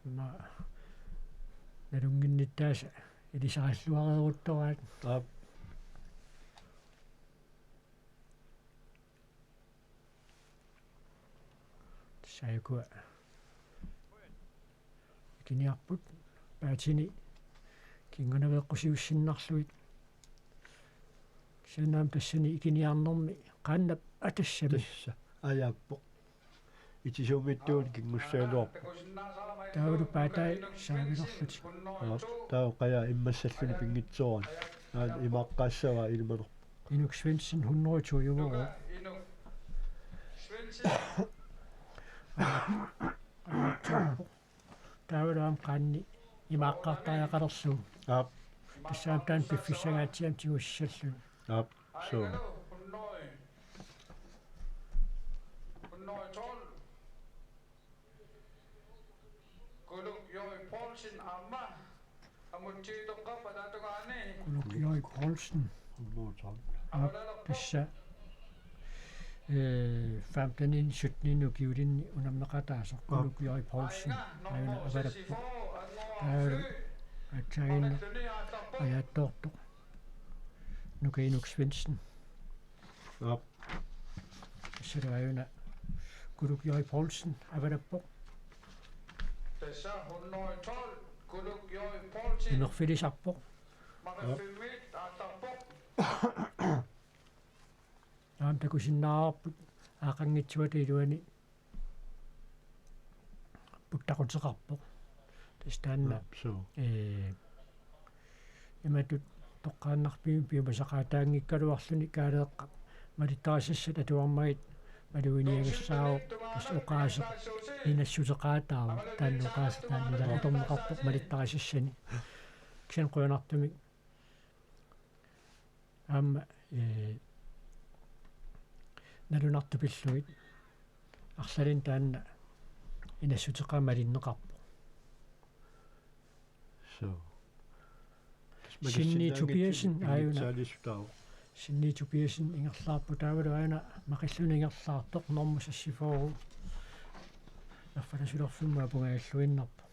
Aamma nalunnginnittaasa ilisarilluareeruttoraat. Aap. Tassa ukua ikiniarput paatini kingunaveeqqusiussinnarlugit. Kisianni aamma tassani ikiniarnermi qaannap atassamik. Tassa ajaappoq. Itisuumiittuunik kingussagaluarpoq. Taavalu paatai saavilerlutik. Aap, taava qajaa immassalluni pinngitsoorani. Aana imaaqqaassavaa ilimanarpoq. Inuk Svendsen hundrede toogtyve. Taavalu aamma qaanni imaaqqaartariaqalerlugu. Aap. Tassa aamma taanna piffissangaatsiarami tigusissalluni. Aap. Suu. Kuluk Joi Poulsen aamma. Amutsiutoqqappat atungaani. Kuluk Joi Poulsen. Aap, tassa, ee, femten sytten ukiulinni unammeqataasoq Kuluk Joi Poulsen. Aajuna avalappoq. Taavalu aatsaaginnaq ajaattoortoq Nuka Inuk Svendsen. Aap. Tassalu aajuna Kuluk Joi Poulsen avalappoq. Tassa hundrede tolv, Kuluk Joi Poulsen. Imerfilisarpoq. Maqiffimmit aallarpoq. Aamma takusinnaavarput aaqqanngitsuata iluani puttaquteqarpoq. Tassa taanna, aap, suu, ee, imatut toqqaannarpimmik piumasaqaataanngikkaluarluni kaaleeqqap malittarisassat atuarmagit maluginiagassaavoq, tassa oqaaseq inassuteqaataavoq, taanna oqaaseq taanna ila atorneqarpoq malittarisassani. Kisianni qujanartumik aamma, ee, nalunartut pillugit arlalinni taanna inassuteqaaq malinneqarpoq. Suu. Sinni Tobiassen aajuna. Sinni Tobiassen ingerlaarpoq taavalu aajuna maqilluni ingerlaartoq normu seksogfyrre. Erfalasulerfimmi apugajalluinnarpoq.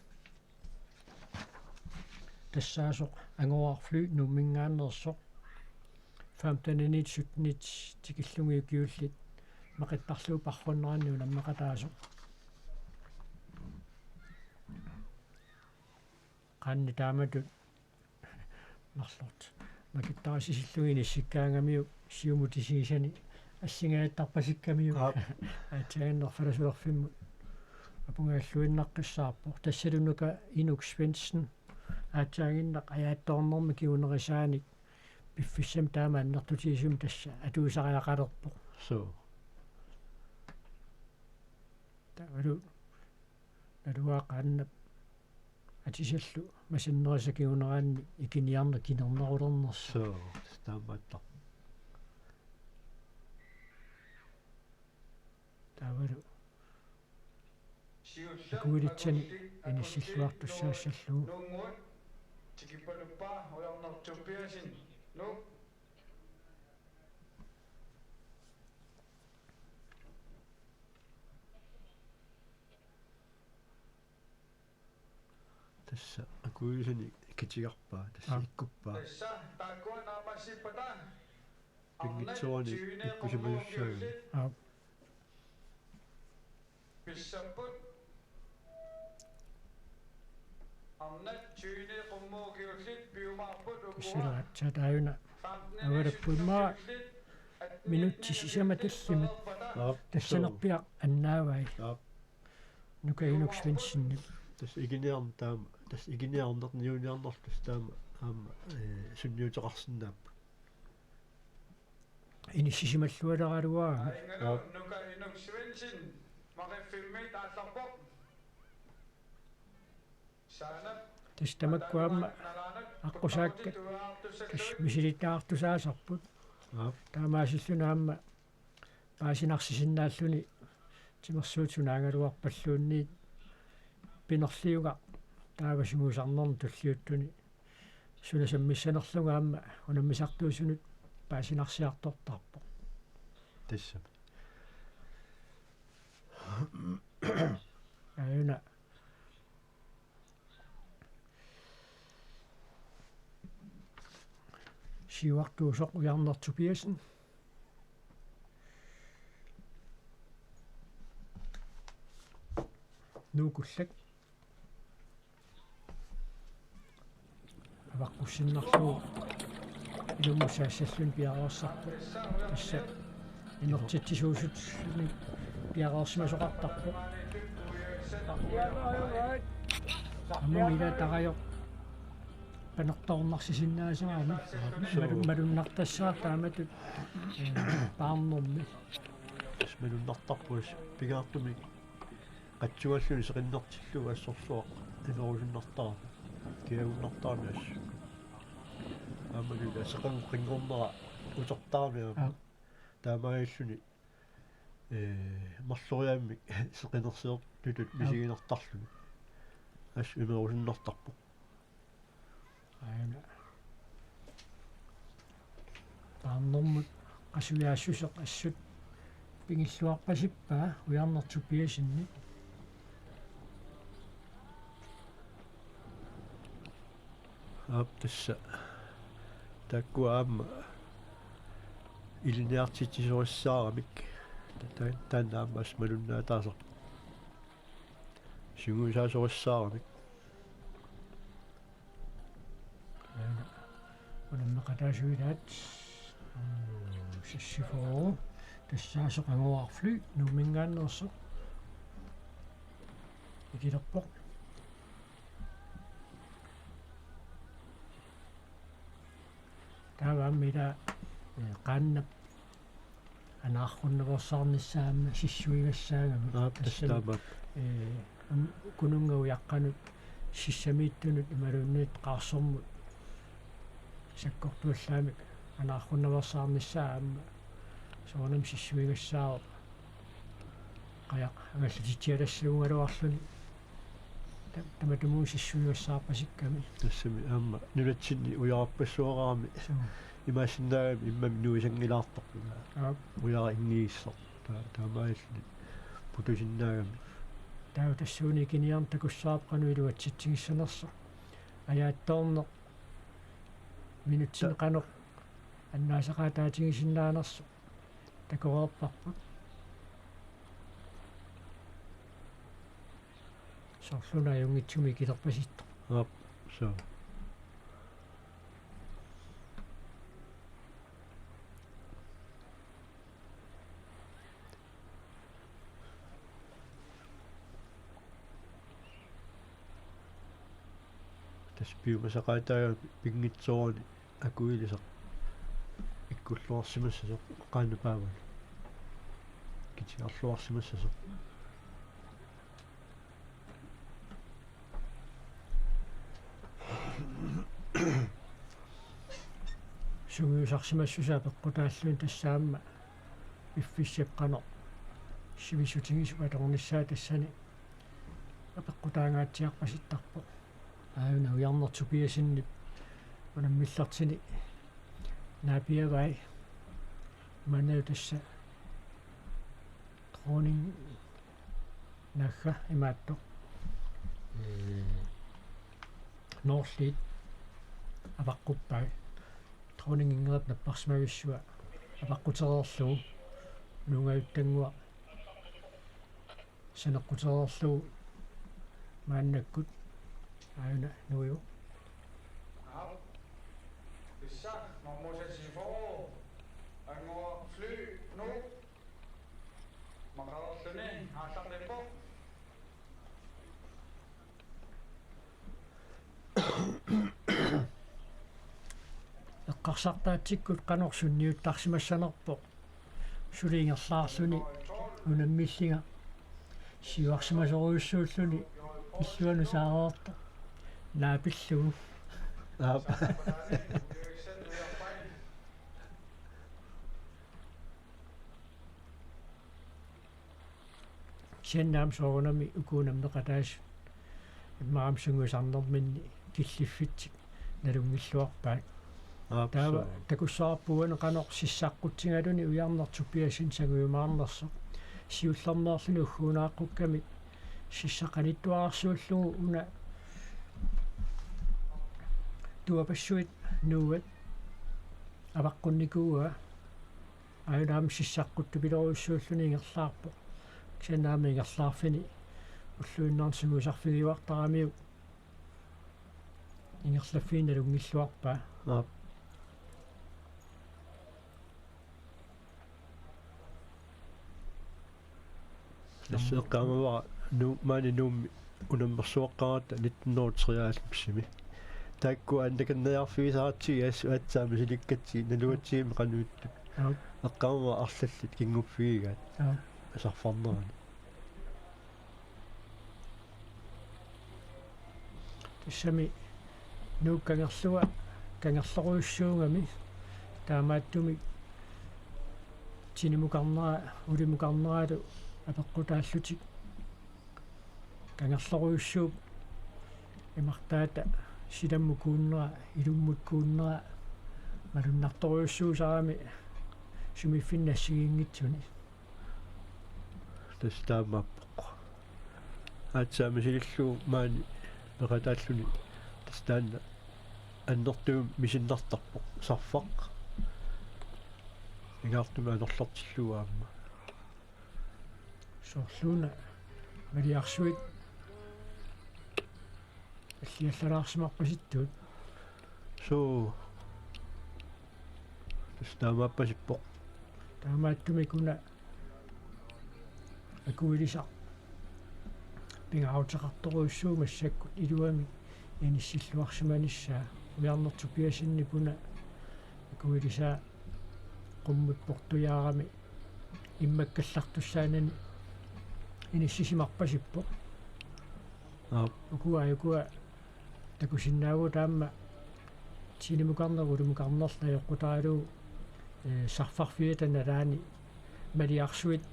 Tassaasoq Angoraaq Fly Nuumminngaanneersoq. Femtenit syttenit tikillugu ukiullit maqittarlugu paarunneranni unammeqataasoq. Anni taamatut marlortut makittaarisillugit inissikkaangamiuk siumut isigisani assingaattarpasikkamiuk. Aap. Aatsaannaq falasulerfimmut apungaalluinnaqqissaarpoq. Tassalu Nuka Inuk Svendsen aatsaannaq ajaattoornermi kingunerisaanik piffissami taama annertutigisumik tassa atuisariaqalerpoq. Suu. Taavalu naluara qaannap atisallu masinnerisa kinguneraanni ikiniarneq kinernerulernersoq. Suu, taamaattoq. Taavalu akuilitsani inissilluartussaassallugu. Nuup. Tikippaluppaa Ujarneq Tobiassen. Nuup. Tassa akuilisani kitigarpaa, tassa. Aap. Ikkuppaa. Tassa taakkua naammassippata. Pinngitsoorani ikkusimasussaagami. Aap. Pissapput. Arnat tyveni qummut ukiullit piumaarput ukua. Kisilaatsa taajuna. Avalappuimmaa minutsit sisamat tallimat. Aap. Tassanerpiaq annaavai. Aap. Nuka Inuk Svendsenip. Tassa ikiniarneq taama, tassa ikiniarneq niuniarnerlu tassa taama aamma, ee, sunniuteqarsinnaapput. Inissisimallualeraluarami. Aap. Nuka Inuk Svendsen, Mariffimmiit aallarpoq. Saanap. Tassa tamakku aamma aqqusaakkat tassa misilittaartusaasarput. Aap. Taamaasilluni aamma paasinarsisinnaalluni timersuut sunaagaluarpalluunniit pinerliugaq taava sungiusarnermut tulliuttuni suna sammissanerlugu aamma unammisartuusunut paasinarsiartortarpoq. Tassami. Aajuna siuartuusoq Ujarneq Tobiassen. Nuukullak. Avaqqussinnarlugu ilummut saassalluni piareersarpoq. Tassa inertitsisuusutsinnik piareersimasoqartarpoq. Aamma ila tarajoq panertoornarsisinnaasarami. Malu-, malunnartassaaq taamatut, ee, paarnermi. Tassa malunnartarpoq pingaartumik. Qatsualluni seqinnertillugu assorsuaq imerusunnartarami. Kiagunnartarami assut. Aammalu ila seqanngornera utertarami aamma. Aap. Taamaalilluni, ee, marloriaammik seqinersiortutut, aap, misiginartarluni. Assut imerusunnartarpoq. Aana. Paarnermut qasujaassuseq assut pigilluarpasippaa Ujarneq Tobiassenip. Aap, tassa. Taakkua aamma ilinniartitsisussaaramik. Ta-, ta-, taanna aamma assut malunnaataasarpoq. Sungiusaasorussaaramik. Aana. Unammeqataasup ilaat. Mm, seksogfyrre. Tassaasoq anguarfly Nuumminngaanneersoq. Ikilerpoq. Taava aamma ila, ee, qaannap anaarunnaveersaarnissaa aamma sissuigassaagami. Aap, tassa tassami taamaat. Ee, am-, Kununnga ujaqqanut sissamiittunut imaluunniit qaarsormut sakkortuallaamik anaarunnaveersaarnissaa aamma soorunami sissuigassaavoq. Qajaq angallatitsialassagugaluarluni ta-, tamatumunnga sissuigassaarpasikkami. Tassami aamma nunatsinni ujararpassuaqarami. Suu. Imaassinnaagami immami nuisanngilaartarpunga. Aap. Ujara inngigissaq. Ta-, taamaalilluni putusinnaagami. Taava tassuuna ikiniarneq takussavarput qanoq iluatsitsigissanersoq. Ajaattoorneq minutsini ta- qanoq annaasaqaataatigisinnaanersoq. Takoreerparput. Soorlu una ajunngitsumik ikilerpasittoq. Aap. So. Tassa piumasaqaataagami pinngitsoorani akuilisaq ikkulluarsimassasoq, qaannat paavalu kitiarluarsimassasoq. Sungiusarsimassusaa peqqutaalluni tassa aamma piffissap qanoq sivissutigisumik atornissaa tassani apeqqutaangaatsiarpasittarpoq. Aajuna Ujarneq Tobiassenip unammillertuni naapiavai. Maanna tassa Dronning Naagga imaattoq. Mm. Noorliit avaqquppai. Dronninginngornerata napparsimavissua avaqqutereerlugu nuungajuttannguaq saneqqutereerlugu maannakkut aajuna nuivoq. Tassa nummer seksogfyrre, Anguaq Fly, Nuuk. Maqareerluni aallartippoq. Eqqarsartaatsikkut qanoq sunniuttarsimassanerpoq suli ingerlaarluni unammillinga siuarsimasorujussuulluni illuanut saareertoq naapillugu. Aap. Kisianni aamma soorunami uku unammeqataasut immaqa aamma sungiusarnerminni killiffitsik nalunngilluarpaat. Aap, taava suu. Takussavarput uani qanoq sissaqqutsigaluni Ujarneq Tobiassen sangujumaarnersoq. Siullermeerluni ugguunaaqqukkami sissaq qanittuararsuullugu una tuapassuit nuuat avaqqunnikuuaa. Aajuna aamma sissaqquttupiloorujussuulluni ingerlaarpoq. Kisianni aamma ingerlaarfini ulluinnarni sungiusarfigiuartaramiuk ingerlaffiinnaq nalunngilluarpaa. Aap. Tassa eqqaamavara Nuu-, maani Nuummi unammersuaqqaratta nitten hundrede og treoghalvfemsimi. Taakku annakanniarfigisaratsigu assut aatsaat misilikkatsigit nalugatsigit qanoq ittut. Aap. Eqqaamavara arlallit kinnguffigigaat. Aap. Sarfarnerani. Tassami Nuuk kangerlua kangerlorujussuugami taamaattumik tinimukarnera ulimukarneralu apeqqutaallutik kangerlorujussuup imartaata silammut kuunnera ilummut kuunnera malunnartorujussuusarami sumiiffinni assigiinngitsuni. Tassa taamaappoq. Aatsaat misilillugu maani peqataalluni tassa taanna annertuumik misinnartarpoq sarfaq. Ingaartumik anorlertillugu aamma. Soorluuna maliarsuit alliallalaarsimarpasittut. Suu. Tassa taamaappasippoq. Taamaattumik una akuilisaq pingaaruteqartorujussuuvoq massakkut iluamik inissilluarsimanissaa. Ujarneq Tobiassenip una akuilisaa qummut portujaarami immakkallartussaanani inissisimarpasippoq. Aap. Ukua, ukua takusinnaavugut aamma tinimukarneq ulimukarnerlu ajoqutaralugu, eh, sarfarfiata nalaani maliarsuit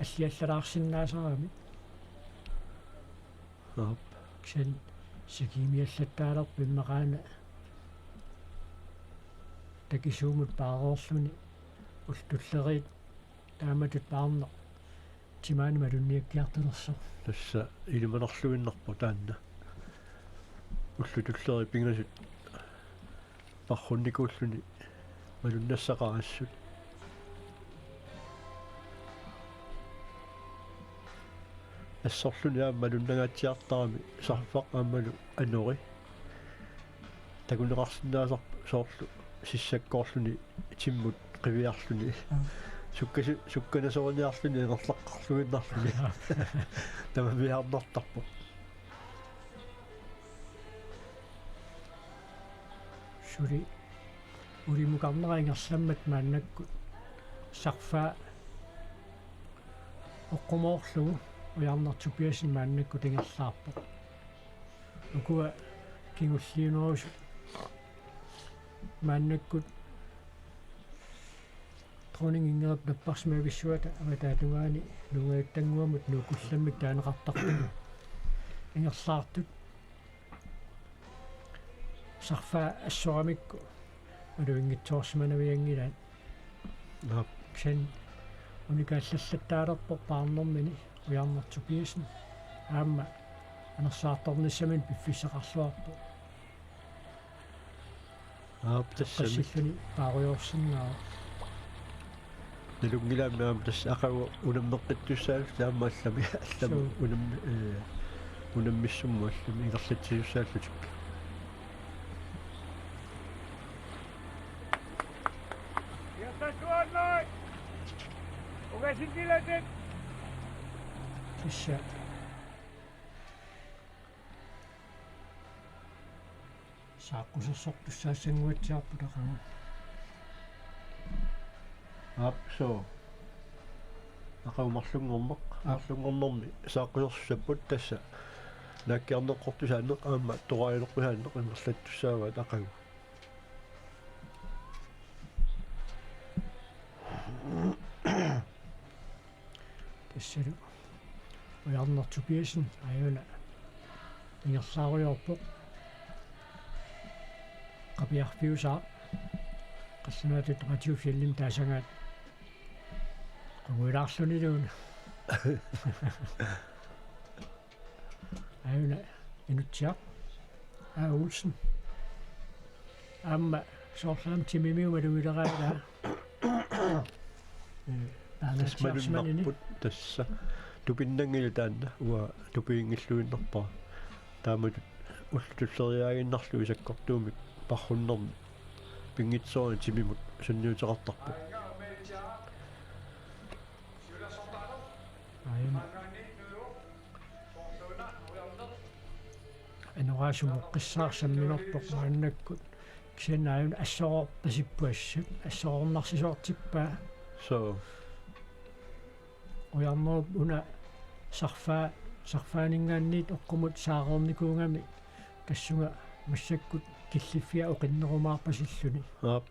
alliallalaarsinnaasaramik. Aap. Kisianni sikimiallattaalerpoq immaqaana takisuumut paareerluni ullut tulleriit taamatut paarneq timaani malunniakkiartulersoq. Tassa ilimanarluinnarpoq taanna. Ullut tulleriit pingasut parrunnikuulluni malunnassaqaaq assut. Assorluni aamma malunnangaatsiartarami Sarfaq aammalu Anori. Takuneqarsinnaasarput soorlu sissakkoorluni timmut qiviarluni. Aa. Sukkasi-, sukkanasoriniarluni ingerlaqqarluinnarluni. Tamarmiarnartarpoq. Suli ulimukarnera ingerlammat maannakkut Sarfaa oqqumoorlugu Ujarneq Tobiassen maannakkut ingerlaarpoq. Ukua kingulliunerusut maannakkut Dronning Ingridip napparsimavissuata avataatungaani nuugajuttannguamut nuukkullammik taaneqartartut ingerlaartut. Sarfaa assoramikku maluginngitsoorsimanavianngilaat. Naap. Kisianni unikaallallattaalerpoq paarnermini Ujarneq Tobiassen. Aamma anersaartornissaminut piffissaqarluarpoq. Aap, tassami. Qassilluni paarujoorsinnaavoq. Nalunngilaammi aamma tassa aqagu unammeqqittussaallutik aamma allami, allami. Suu. Unammi-, ee, unammissummut allami ingerlatsisussaallutik. Tassa. Saaqqusersortussaassanguatsiarput aqagu. Aap, suu. Aqagu marlunngorneq, aap, marlunngornermi saaqqusersussapput tassa. Naakkiarneqqortusaaneq aamma toraaleqqusaanneq ingerlattussaavaat aqagu. Tassalu Ujarneq Tobiassen aajuna ingerlaarujoorpoq. Qapiarfiusaaq qallunaatut Ratu Fjellim taasagaat qunguilaarluniluunniit. Aajuna Inutsiaq. Aa, Olsen. Aamma soorlu aamma timimiummat malugileraangat. Ee, tassa taanna malunnarput tassa. Tupinnanngilaq taanna, uanga tupiginngilluinnarpara. Taamatut ullut tulleriiaaginnarlugit sakkortuumik parrunnermi pinngitsoorani timimut sunniuteqartarpoq. Aajuna. Anoraasoq muqqissaarsamminerpoq maannakkut. Kisianni aajuna assoroorpasippoq assut. Assoroornarsisoortippaa. Suu. Ujarnerup una Sarfaa, Sarfaaninngaanniit oqqumut saareernikuugami tassunga massakkut killiffia oqinnerumaarpasilluni. Aap.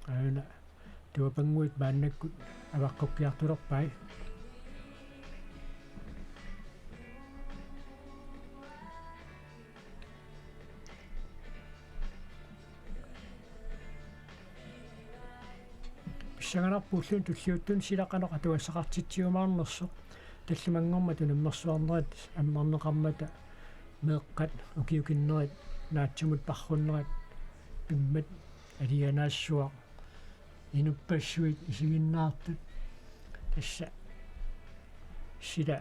Aajuna tuapannguit maannakkut avaqqukkiartulerpai. Pissanganarpoq ulluni tulliuttuni sila qanoq atugassaqartitsiumaarnersoq. Tallimanngormat unammersuarnerit ammarneqarmata meeqqat ukiukinnerit naatsumut parrunnerat pimmat alianaassuaq inuppassuit isiginnaartut tassa sila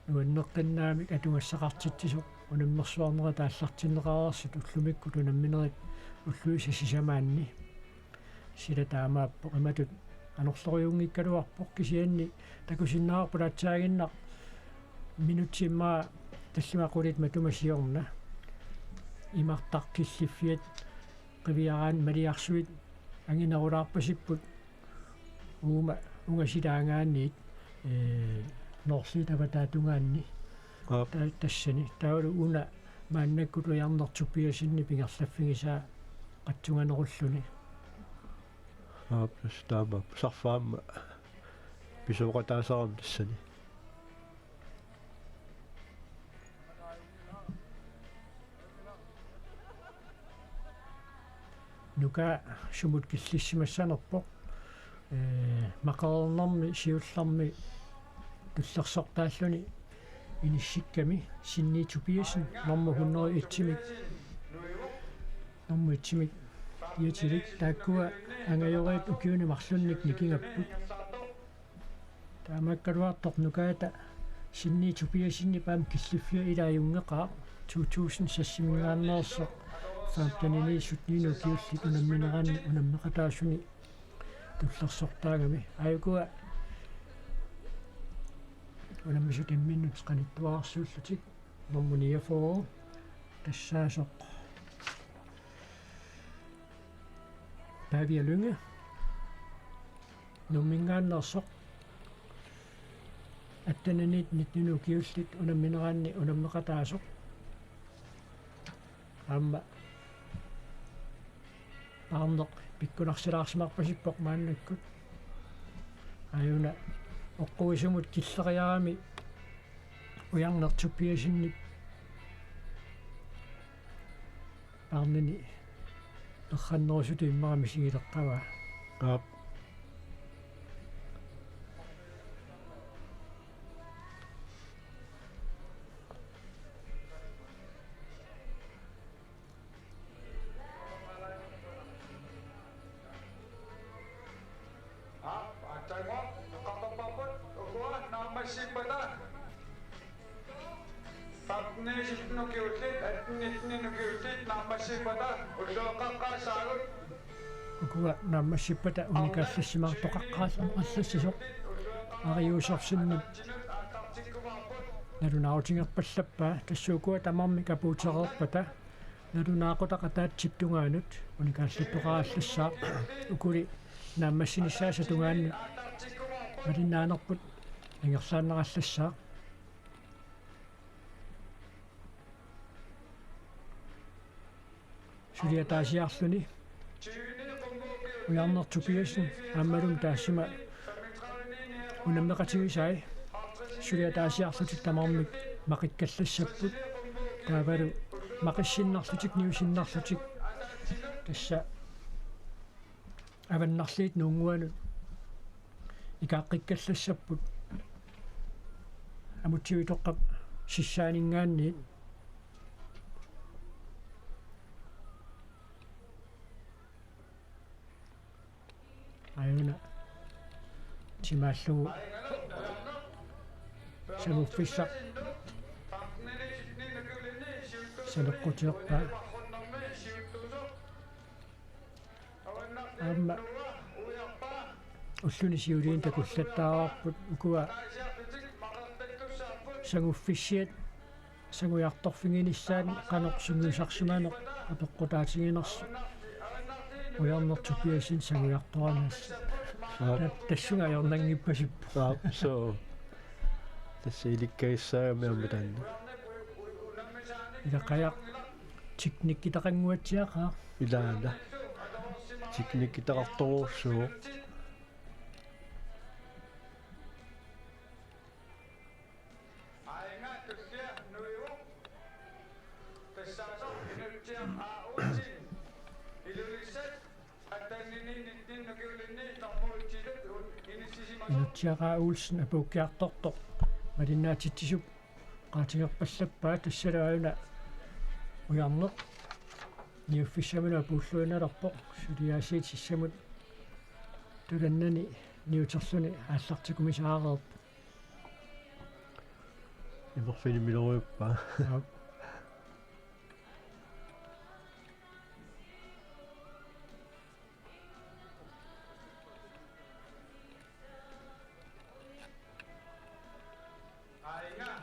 nuanneqqinnaamik atugassaqartitsisoq unammersuarnerit aallartinneqareersut ullumikkut unamminerit ulluisa sisamaanni. Sila taamaappoq imatut anorleriunngikkaluarpoq kisianni takusinnaavarput aatsaaginnaq minutsit immaqa tallimat qulit matuma siorna. Imartaq killiffiat qiviaraanni maliarsuit anginerulaarpasipput uuma ungasilaangaanniit, ee, Noorliit avataatungaanni. Aap. Ta-, tassani. Taavalu una maannakkut Ujarneq Tobiassenip ingerlaffigisaa qatsunganerulluni. Aap, tassa taamaappoq. Sarfaa aamma pisooqataasarami tassani. Nuka sumut killissimassanerpoq. Ee, maqareernermi siullermi tullersortaalluni inissikkami Sinni Tobiassen normu hundrede og et-imik. Normu et-imik. Iatilik taakkua angajoriit ukiuni marlunnik nikingapput. Taamaakkaluartoq Nukaata Sinni Tobiassenip aamma killiffia ilaa ajunngeqaaq, to tusind seksiminngaanneersoq femteniniit syttenini ukiullit unammineranni unammeqataasuni tullersortaagami. Aajuku unammisut imminnut qanittuararsuullutik nummer niogfyrre tassaasoq Pavia Lynge, Nuumminngaanneersoq, atteniniit nittenini ukiullit unammineranni unammeqataasoq. Aamma paarneq pikkunarsilaarsimarpasippoq maannakkut. Aajuna oqquisumut killeriarami Ujarneq Tobiassenip paarnini errannerusutut immaqa misigileqqavaa. Aap. Aap, aatsaannguaq, qaqorparput, ukua naammassippata. Femtenini syttenini ukiullit, attenini nittenini ukiullit naammassippata, ulloqeqqaasaagut. Ukua naammassippata unikaallassimaartoqaqqaassasoq Ari Josefsenip nalunaarutigerpallappaa, tassa ukua tamarmik apuutereerpata nalunaaqutaq ataatsip tungaanut unikaallattoqarallassaaq, ukuli naammassinissaasa tungaanut malinnaanerput ingerlaannarallassaaq. Suli ataasiarluni Ujarneq Tobiassen aammalumi taassuma unammeqatigisai suli ataasiarlutik tamarmik maqikkallassapput. Taavalu maqissinnarlutik, niusinnarlutik, tassa avannarliit nuunnguanut ikaaqqikkallassapput. Amutsivitoqqap sissaaninngaanniit. Aajuna timaallugu sanguffissaq saleqqutilerpaa. Aamma ulluni siuliini takullattaavarput ukua sanguffissiat sangujartorfiginissaannik qanoq sungiusarsimaneq apeqqutaatiginersoq. Ujarneq Tobiassen sangujartoranaassaaq. Aap. Ta-, tassunga ajornanngippasipput. Aap, soo. Tassa ilikkagissaagami aamma taanna. Ilaqajaq teknikkitaqannguatsiaqaaq. Ilaana. Teknikkitaqartorujussuuvoq. Inutsiaq A. Olsen apuukkiartortoq malinnaatitsisup qaatigerpallappaa, tassalu aajuna Ujarneq niuffissaminut apuulluinnalerpoq, suliaasiit sissamut tulannani niuterluni aallartikumisaareerpoq. Imerfigimmiloriuppa. Aap.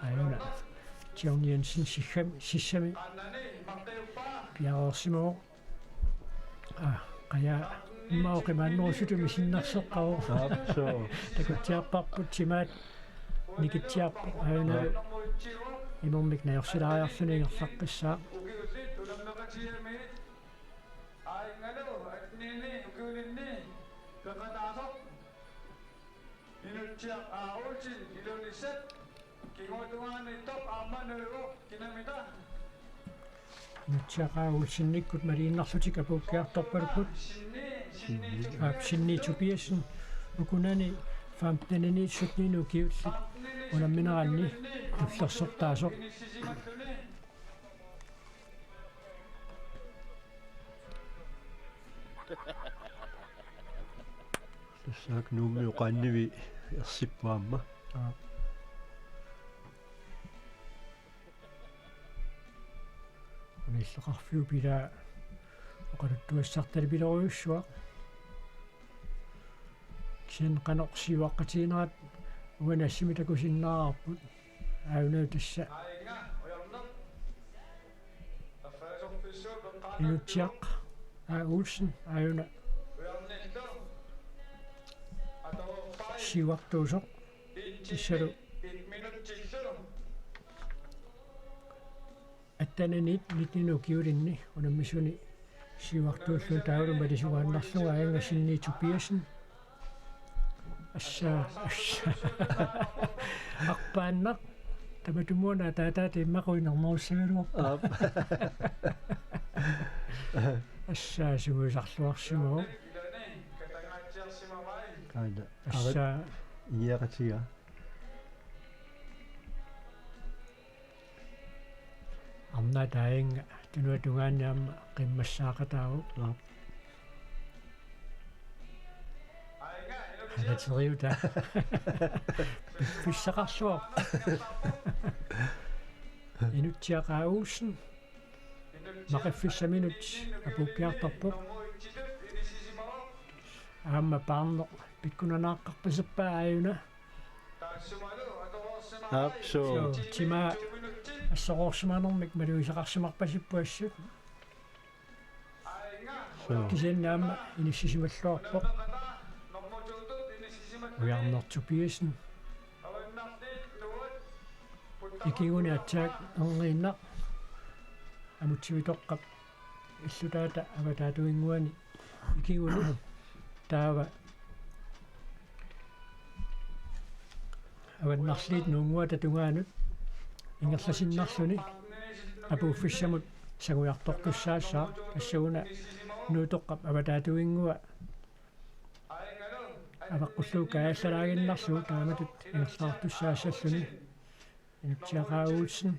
Aajuna John Jensen sissami, sissami piareersimavoq. Aa, qajaa immaqa oqimaannerusutut misinnarseqqavoq. Aap, soo. Takutsiarparput timaat nikitsiarpoq. Aajuna imermik najorsilaariarluni ingerlaqqissaaq. Aajungalu attenini ukiulinni peqataasoq Inutsiaq A. Olsen Ilulissat, kinguatungaaniittoq aamma nuivoq kinamita. Inutsiaq A. Olsenikkut maliinnarlutik apuukkiartorpalupput. Aap, Sinni Tobiassen ukunani femtenini syttenini ukiullit unammineranni tullersortaasoq. Tassaak Nuummi oqaannivi Ersippoq aamma. Aa. Una illoqarfiup ilaa oqaluttuassartalipilorujussuaq. Kisianni qanoq siuaqqatiginerat uani assimi takusinnaavarput. Aajuna tassa Inutsiaq A. Olsen aajuna siuartuusoq. Tassalu attenit nittenit ukiulinni unammisuni siuartuulluni taavalu malisugaannarlugu aajuna Sinni Tobiassen. Assa, assa. Arpaannaq. Tamatumuuna taataata immaqa uinernerussagaluarpoq. Aap. Assa, sungiusarluarsimavoq. Aana. Assa. Igiaqatiga. Arnaq taanna tunuata tungaanut aamma qimmassaaqataavoq. Aap. Anateriuta. Piffissaqarluarpoq. Inutsiaq A. Olsen. Maqiffissaminut apuukkiartorpoq. Aamma Paarneq pikkunanaaqqarpasippoq aajuna. Aap, suu. Suu, timaa assorsuarsimanermik malugisaqarsimarpasipput assut. Suu. Kisianni aamma inissisimalluarpoq. Ujarneq Tobiassen. Ikigunik aatsaat erniinnaq Amutsivitoqqap illutaata avataatinnguani ikigunik taava Avannarliit Nuunnguata tungaanut ingerlasinnarluni apuuffissamut sangujartortussaassaaq, tassuuna Nuutoqqap avataatinnguaq avaqqullugu kaajallalaaginnarlugu taamatut ingerlaartussaassalluni. Inutsiaq A. Olsen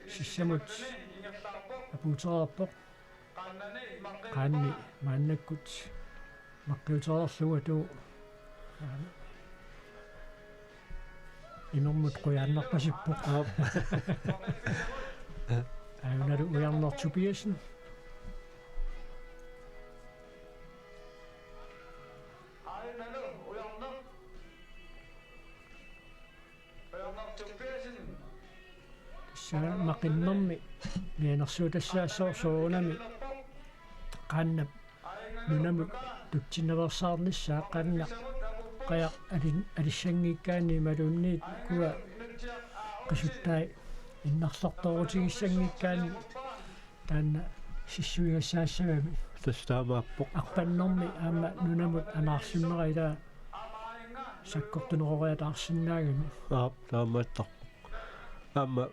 sissamut apuutereerpoq. Qaanni maannakkut maqqiutereerlugu atuup imermut qujaannarpasippoq. Aap. Aajunalu Ujarneq Tobiassen. Tassa maqinnermi mianersuutassaassaaq soorunami qaannap nunamut tutsinnaveersaarnissaa, qaannap qajaq ali-, alissanngikkaanni imaluunniit ukua qasuttai innarlertoorutigissanngikkaanni taanna sissuigassaassagami. Tassa taamaappoq. Arpannermi aamma nunamut anaarlunnera ilaa sakkortuneroriataarsinnaagami. Aap, taamaattarpoq. Aamma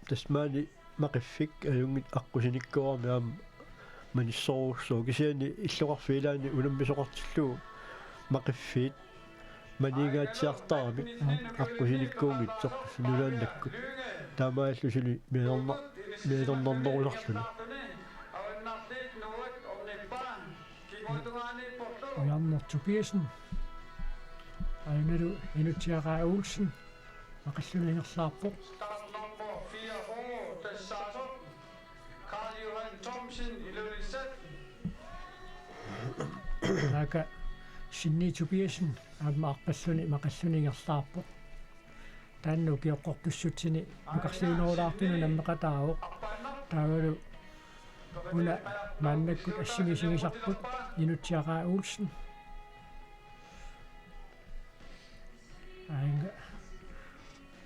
tassa maani maqiffik ajunngitsoq aqqusinikkoorami aamma manissorujussuuvoq, kisianni illoqarfiit ilaanni unammisoqartillugu maqiffiit maniingaatsiartaramik aqqusinikkuunngitsoq nunaannakkut. Taamaallu suli mianerna-, mianernarnerusarluni. Ujarneq Tobiassen. Aajunalu Inutsiaq A. Olsen maqilluni ingerlaarpoq. Taakku Sinni Tobiassen aamma arpalluni maqilluni ingerlaarpoq. Taanna ukioqqortussutsini nukarliunerulaartunut nammeqataavoq. Taavalu una maannakkut assimisigisarput Inutsiaq A. Olsen. Aajuna.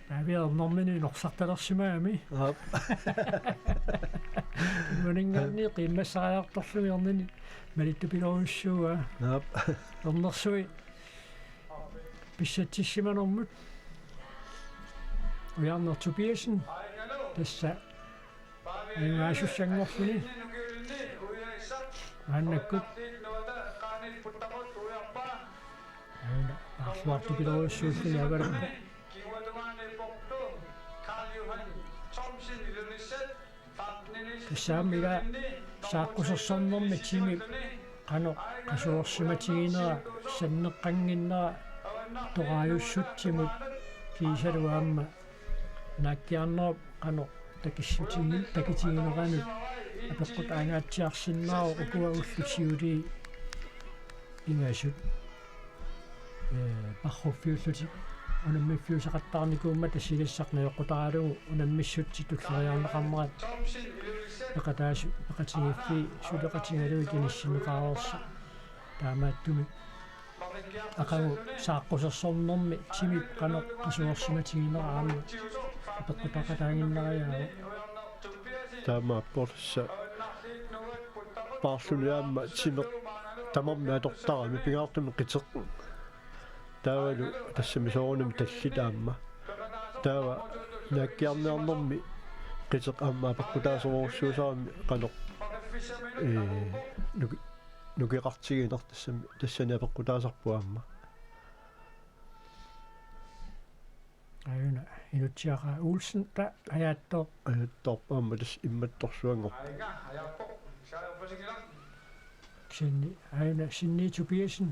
Taava ernermini norsartalersimagami. Aap. Maningaanni qimmassariartorlugu ernini malittupilorujussuuaa. Aap. Ernersui pissatsissimanermut. Ujarneq Tobiassen. Tassa ajunngaasussanngorsuni. Maannakkut. Aana, arluartupilorujussuulluni avalappoq. Tassami ila saaqqusersornermi timi qanoq qasuersimatiginera, sanneqqannginnera, Torajussutsimut kiisalu aamma naakkiarnerup qanoq takissutigi-, takitigineranut apeqqutaatingaatsiarsinnaavoq ukua ullut siulii ingasut. Ee, parruffiullutik unammiffiusaqattaarnikuummata silassaq najoqqutaralugu unammissutsit tulleriiaarneqarnerat peqataasu-, peqatigiiffii suleqatigalugit inissinneqareersoq. Taamaattumik aqagu saaqqusersornermi timip qanoq qasuersimatiginera aamma apeqqutaaqataaginnariaavoq. Taamaappoq tassa paarluni aamma timeq tamarmik atortarami pingaartumik qiteq. Taavalu tassami soorunami tallit aamma. Taava naakkiarniarnermi qiteq aamma apeqqutaasorujussuusarami qanoq, ee, nuki-, nukeqartigineq tassami, tassani apeqqutaasarpoq aamma. Aajuna, Inutsiaqaaq Olsen, taava ajattooq. Ajattoorpoq aamma tassa immattorsuanngorpoq. Kisianni, aajuna, Sinni Tobiassen.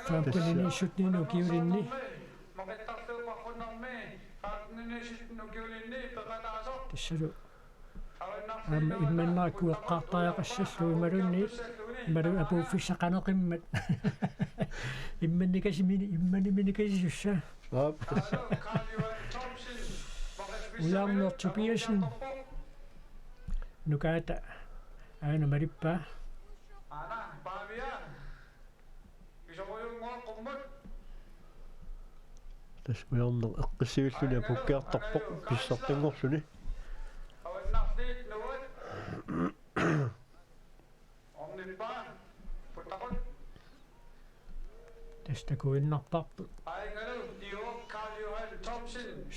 Femten sytten ukiulinni. Tassalu aamma immannera kueqqaartariaqassallugu imaluunniit, imaluunniit apuuffissaq qanoq immat. Immannikasimi-, immanniminnikasisussa. Aap. Ujarneq Tobiassen. Nukaata. Aajuna malippaa. Tassa Ujarneq eqqissivilluni apuukkiartorpoq pissartanngorluni. Tassa takuinnarparput.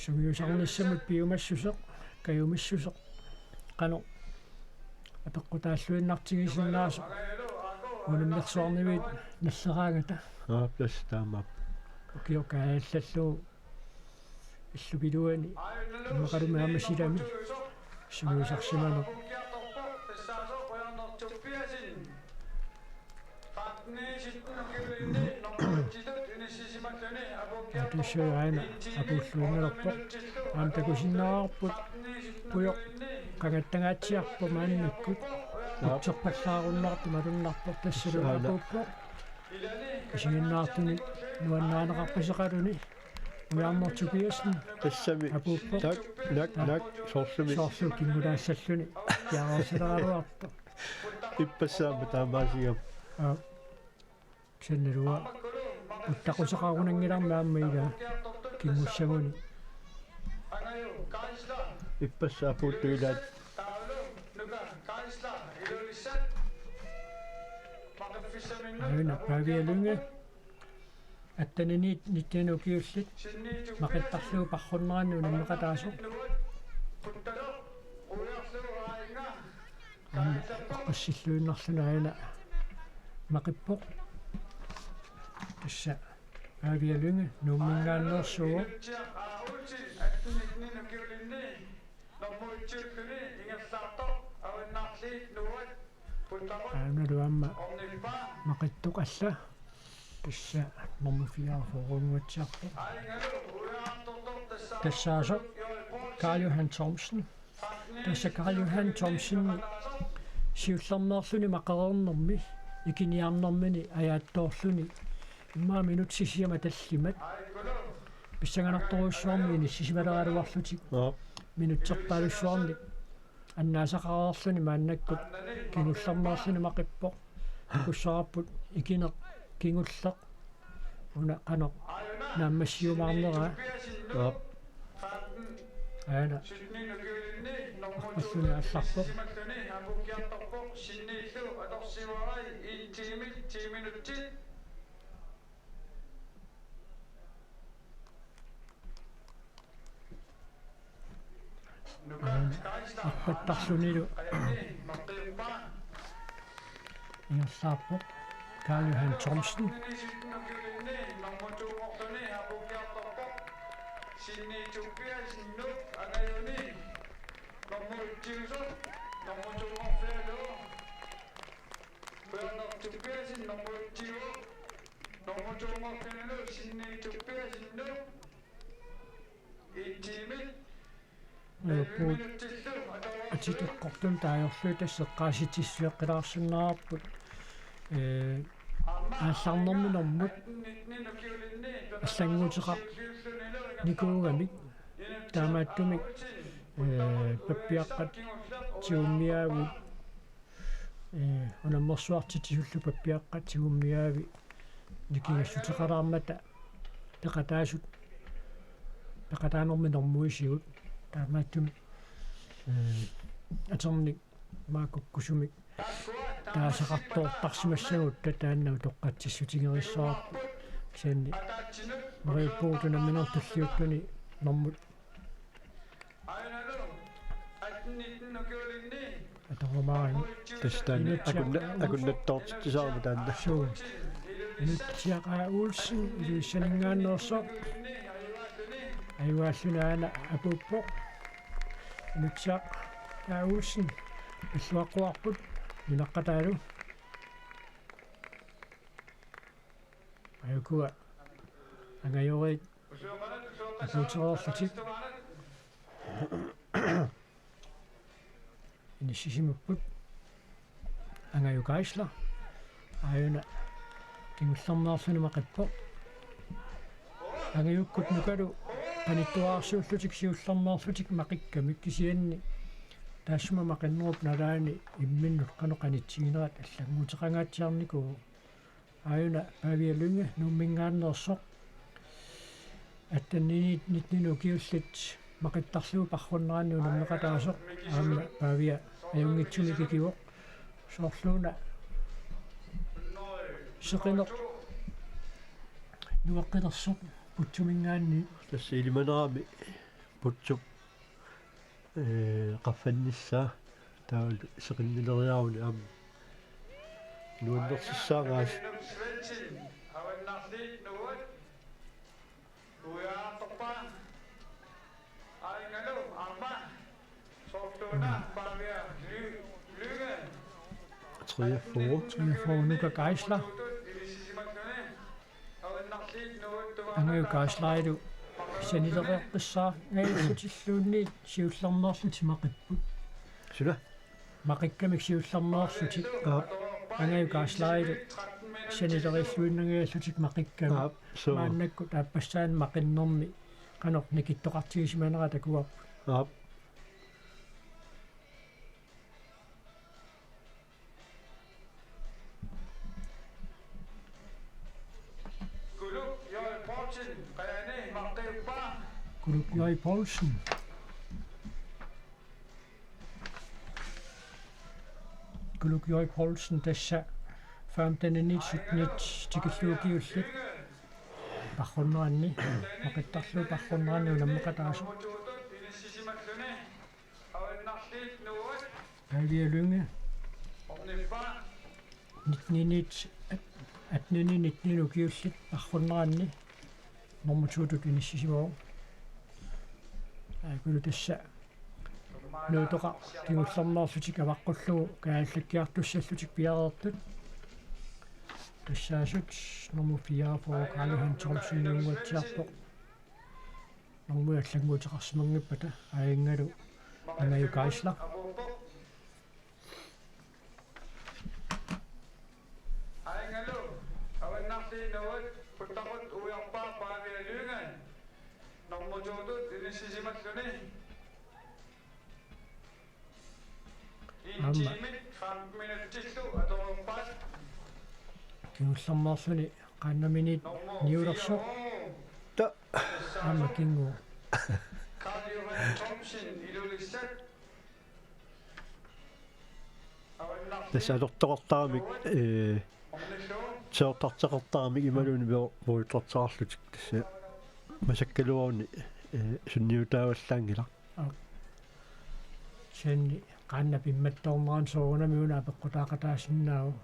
Sungiusarnissamut piumassuseq, kajumissuseq. Qanoq apeqqutaalluinnartigisinnaasoq unammersuarniviit nalleraangata. Aap, tassa taamaappoq. Ukioq kaajallallugu illup iluani immaqalumi aamma silami sungiusarsimaneq. Atussui aana apuulluinnalerpoq. Aamma takusinnaavarput pujoq qangattangaatsiarpoq maannakkut. Utserpallaarunnaartoq malunnarpoq, tassalu aana apuuppoq. Isiginnaartuni nuannaaneqarpaseqaluni. Ujarneq Tobiassen. Tassami. Apuuppoq. Taak, naak, naak, soorlumi. Soorlu kinngulaassalluni. Kiareersaleraluartoq. Ippassaammat taamaasigami. Aap. Kisannaluaq. Uttaquseqarunanngilarmi aamma ilaa. Kinngussaguni. Ippassaat apuuttut ilaat. Aajuna Pavia Lynge. Atteniniit nitten ukiullit maqittarlugu parrunnerani unammeqataasoq. Aamma eqqissilluinnarluni aajuna maqippoq. Tassa Pavia Lynge Nuumminngaanneersuuvoq. Aajuna aamma maqittoq alla. Tassa nummer fireogfyrre-nguatsiarpoq. Tassaasoq Karl Johan Thomsen. Tassa Karl Johan Thomsen siullermeerluni maqereernermi ikiniarnermini ajaattoorluni immaqa minutsit sisamat tallimat pissanganartorujussuarmik inissisimaleraluarlutik. Aap. Minutserpaalussuarnik annaasaqareerluni maannakkut kingullermeerluni maqippoq. Takussavarput ikineq kingulleq una qanoq naammassiumaarneraa. Aap. Aana. Aqqalluni aallarpoq. Arpattarlunilu ingerlaarpoq Karl Johan Thomsen. Uagut atitit eqqortunut taajorlugit tassa eqqaasitsissuseqqilaarsinnaavarput. Ee, aallarnermi normut allannguuteqarnikuugamik taamaattumik, ee, pappiaqqat tigummiaagut, ee, unammersuartitsisullu pappiaqqat tigummiaavi nikingassuteqalaarmata peqataasut, peqataanermi normuisigut taamaattumik, ee, atornik maakukkusumik taasaqartoortarsimassagutta taanna utoqqatsissutigerissavarput. Kisianni neriuppugut unamminermi tulliuttuni normut atorumaarami. Tassa taanna Inutsiaq akunna-, akunnattoortitsisaarami taanna. Suu. Inutsiaq A. Olsen, Ilulissaninngaanneersoq. Ajugaalluni aana apuuppoq. Inutsiaq A. Olsen, pilluaqquarput, nunaqqataalu. Ajukua angajoriit apuutereerlutik. Inissisimapput Angaju Geisler. Aajuna kingullermeerluni maqippoq. Angajukkut nukalu qanittuararsuullutik siullermeerlutik maqikkamik kisianni taassuma maqinnerup nalaani imminnut qanoq qanitsiginerat allannguuteqangaatsiarnikuuvoq. Aajuna Pavia Lynge Nuumminngaanneersoq. Attenniniit nitteninit ukiullit maqittarlugu parrunneranni unammeqataasoq aamma Pavia ajunngitsumik ikivoq. Soorluuna seqineq nueqqilersoq Putsuminngaanniit. Tassa ilimanerami Putsup, ee, qaffannissaa taavalu seqinnileriaruni aamma nuannersissaagaas. Treogfyrre. Treogfyrre, Nuka Geisler. Angaju Geislerilu sanileriaqqissaarngajassutillunniit siullermeerlutik maqipput. Suna? Maqikkamik siullermeerlutik. Aap. Angaju Geislerilu sanileriilluinnangajallutik maqikkamik. Aap, suu. Maannakkut aappassaani maqinnermi qanoq nikittoqartigisimanera takuarput. Aap. Kuluk J. Poulsen, Qajani, maqqippaa. Kuluk J. Poulsen. Kuluk J. Poulsen tassa femtenit syttenit tikillugu ukiullit parrunneranni, maqittarlugu parrunneranni unammeqataasoq. Pavia Lynge. Nitteninit, atteninit nitteninit ukiullit parrunneranni normu to-tut inissisimavoq. Aajukulu tassa Nuutoqaq kingullermeerlutik avaqqullugu kaajallakkiartussallutik piareertut. Tassaasut normu fireogfyrre Karl Johan Thomsen nuunguatsiarpoq. Normui allannguuteqarsimanngippata, aajungalu Angaju Geisler. Aajungalu avannarliinnarlugu puttaqut uiarpaa Pavia Lynge. Normu to-tut inissisimalluni. Aamma. Intimit fem minutsillu atoreerpaat. Kingullermeerluni qaannaminiit niulersoq. Ta. Aamma kingu. Karl Johan Thomsen, Ilulissat. Tassa atortoqartaramik, ee, seortartoqartaramik imaluunniit veo-, veortartoqarlutik tassa masakkaluaruni, ee, sunniutaavallaanngilaq. Aap. Kisianni qaannap immattoornerani soorunami una apeqqutaaqataasinnaavoq.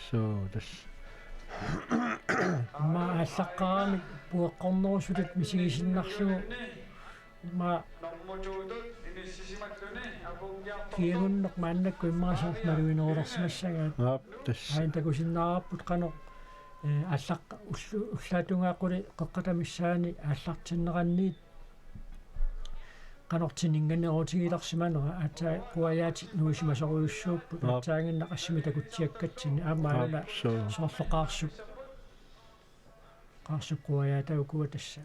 Suu, tassa. Immaqa aallaqqaaramik pueqqornerusutut misigisinnarlugu. Immaqa normu to-tut inissisimalluni Kiagunneq maannakkut immaqa soorlu maluginerulersimassagaat. Aap, tassa. Aajuna takusinnaavarput qanoq, eh, allaq ullu-, ullaap tungaanut qeqqatamissaani aallartinneranniit qanoq tininnganeruutigilersimanera, aatsaat quajaatit nuisimasorujussuupput, aap, aatsaannguaq assimi takutsiakkatsinni, aamma, aap, aana suu, soorlu Qaarsup, Qaarsup quajaata ukua tassa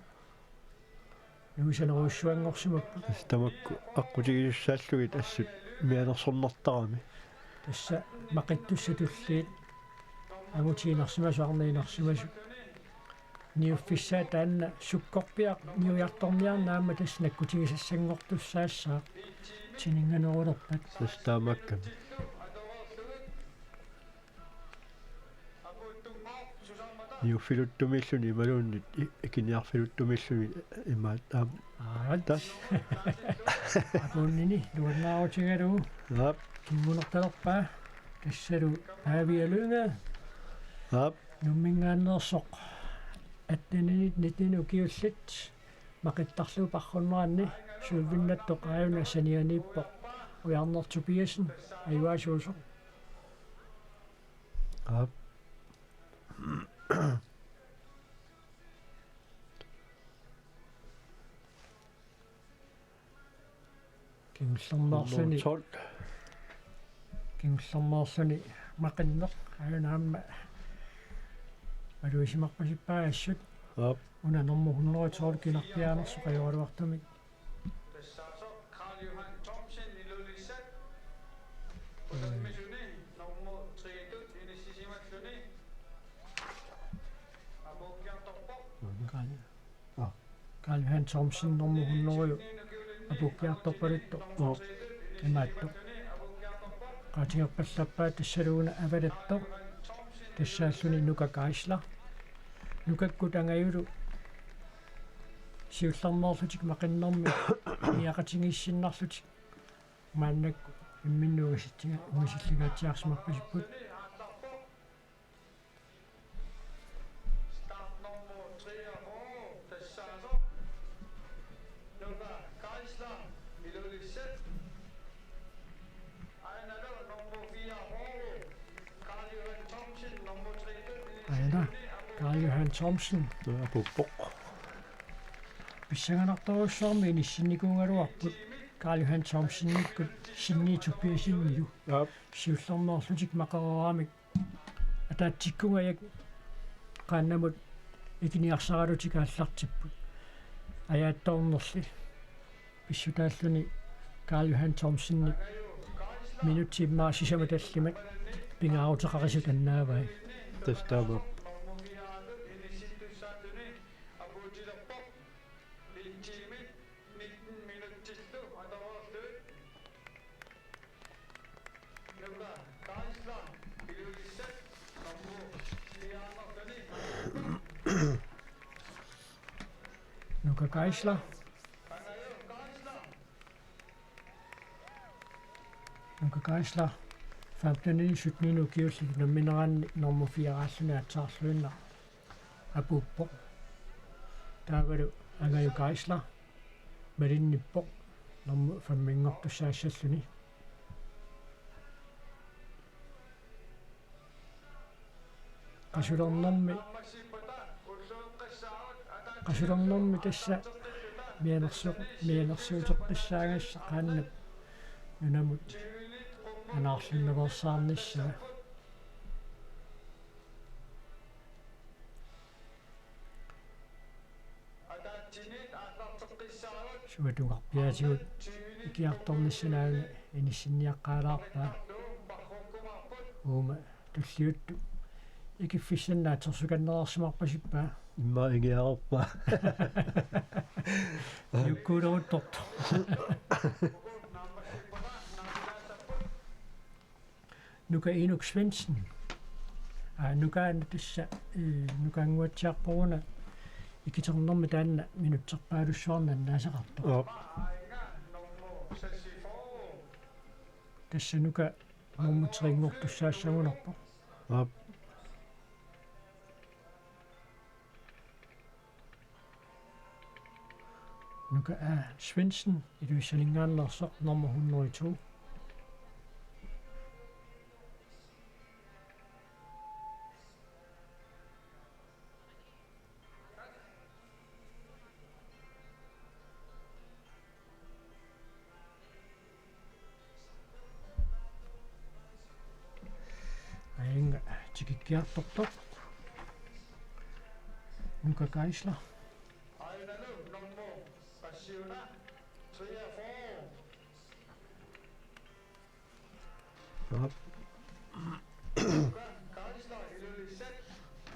nuisanerujussuanngorsimapput. Tassa tamakku aqqutigisussaallugit assut mianersornartarami. Tassa maqittussat tulliit angutiinnarsimasut, arniinnarsimasut. Niuffissaat taanna sukkorpiaq niujartorniarneq aamma tassa nakkutigisassanngortussaassaaq tininnganerulerpat. Tassa taamaakkami. Niuffiluttumiilluni imaluunniit i-, ikiniarfiluttumiilluni imaat aamma. Aat. Tassa. Apuunnini nuannaarutigalugu. Aap. Kingunertalerpaa. Tassalu Pavia Lynge. Aap. Nuumminngaanneersoq atteninit nittinik ukiullit maqittarlugu paarrunneranni sølvinnattoq aajuna sanianiippoq Ujarneq Tobiassen, ajugaasuusoq. Aap. Kingullermeerluni. Nummer tolv. Kingullermeerluni maqinneq aajuna aamma malugisimapasippaa assut. Aap. Una nummer hundrede og tolv kinarpiaanersoq ajoraluartumik. Karl. Aa. Karl Johan Thomsen nummer hundrede apuukkiartorpaluttoq. Aa. Imaattoq. Qaatigerpallappaa tassalu una avalattoq. Tassaalluni Nuka Geisler. Nukakkut angajulu siullermeerlutik maqinnermi niaqatigiissinnarlutik maannakkut imminnut ungasitsinga-, ungasillingaatsiarsimarpasipput. Aana, Karl Johan Thomsen. Apuuppoq. Pissanganartorujussuarmik inissinnikuugaluarput Karl Johan Thomsenikkut Sinni Tobiassenilu. Aap. Siullermeerlutik maqereeramik ataatsikkungajak qaannamut ikiniarsaralutik aallartipput. Ajaattoornerli pissutaalluni Karl Johan Thomsenip minutsit immaqa sisamat tallimat pingaaruteqarisut annaavai. Tassa taama. Nuka Geisler. Nuka Geisler. Femten sytten ukiullit nammineranni nummer fire-aalluni aatsaarluinnaq apuuppoq. Taavalu Angaju Geisler malinnippoq nummer femminngortussaassalluni. Qasulernermi, qasulernermi tassa mianerso-, mianersuuteqqissaagassaq qaannap nunamut anaarlunnaveersaarnissaa. Suatungarpiaatigut ikiartornissaanut inissinniaqqaalaarpaa. Uuma tulliuttup ikiffissannik naatsorsukannereersimarpasippaa. Immaqa ingiarerpaa. Jukkuuleruttortoq. Nuka Inuk Svendsen. Aa, Nukaana tassa, ee, Nukaannguatsiarporuna ikiternermi taanna minutserpaalussuarnik annaasaqartoq. Aap. Tassa Nuka nummer tre-nngortussaassagunarpoq. Aap. Nuka A. Svendsen, Ilulissaninngaanneersoq, nummer hundrede og to. Aajuna tikikkiartortoq. Nuka Geisler. Aajuna nummer treogfyrre. Aap.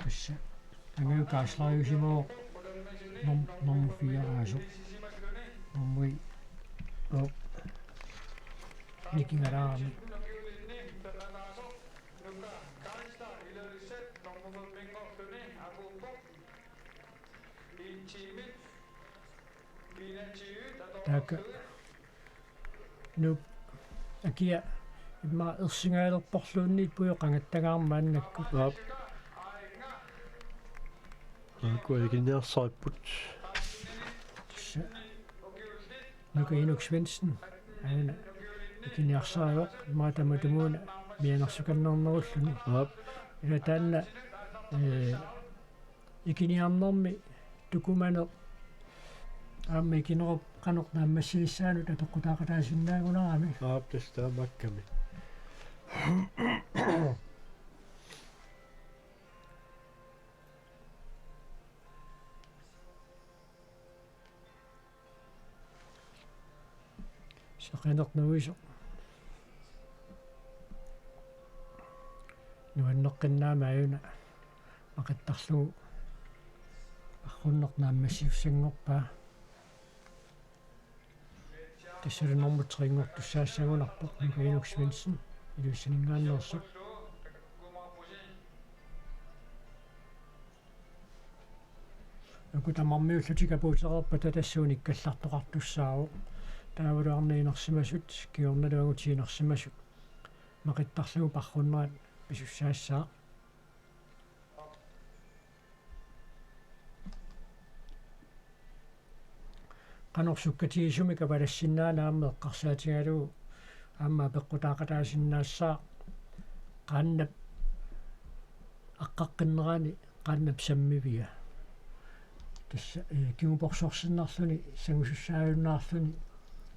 Tassa. Angaju Kaaslariusimavoq norm-, normu fire aasoq. Normu i-, op. Nikingalaarami. Taakku. Nuup. Akia immaqa ersingaalerporluunniit pujoqangattagaarmat annakkut. Aap. Aakku ikiniarsaripput. Tassa. Nuka Inuk Svendsen. Aana. Ikiniarsarivoq. Immaqa tamatumuuna mianersukannernerulluni. Aap. Ila taanna, ee, ikiniarnermi tukumaneq aamma ikinerup qanoq naammassinissaanut apeqqutaaqataasinnaagunarami. Aap, tassa taamaakkami. Seqineq nuisoq. Nuanneqqinnaammat aajuna maqittarlugu parrunneq naammassisussanngorpaa. Tassalu normu tre-nngortussaassagunarpoq Nuka Inuk Svendsen, Ilulissaninngaanneersoq. Uku tamarmiullutik apuutereerpata tassa unikkallartoqartussaavoq. Taavalu arnat inersimasut, kingornalu angutit inersimasut. Maqittarlugu parrunnerat pisussaassaaq. Qanoq sukkatigisumik avalassinnaanera aamma eqqarsaatigalugu aamma apeqqutaaqataasinnaassaaq qaannap aqqaqqinnerani qaannap sammivia. Tassa, ee, kinguporsorsinnarluni sangusussaajunnaarluni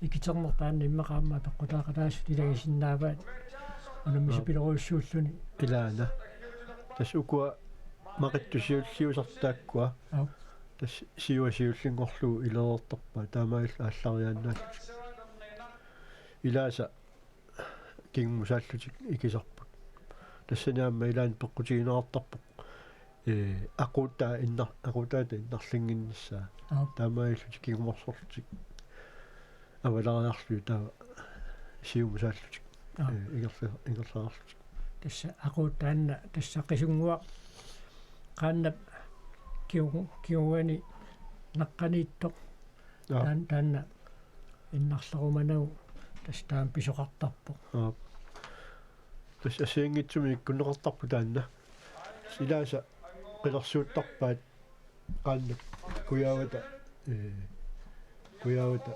ikiterneq taanna immaqa aamma apeqqutaaqataasut ilagisinnaavaat unammisupilerujussuulluni. Ilaana. Tassa ukua maqittusiulliusartut taakkua. Aap. Tassa siua siullinngorlugu ilereertarpaat taamaalillutik aallariaannaallutik. Ilaasa kingusaallutik ikisarput. Tassani aamma ilaanni peqqutigineqartarpoq. Ee, aquuttaa innar-, aquuttaata innarlinnginnissaa. Aap. Taamaalillutik kinguporsorlutik. Avalariarlutik taava siumusaallutik. Aap. Ee, ingerla-, ingerlaarlutik. Tassa aquup taanna, tassa Qisunnguaq qaannap kiu-, kiugani naqqaniittoq. Aap. Taan-, taanna innarlerumanagu tassa taama pisoqartarpoq. Aap. Tassa assigiinngitsumik ikkunneqartarpoq taanna. Ilaasa qilersuuttarpaat qaannap kujaavata, ee, kujaavata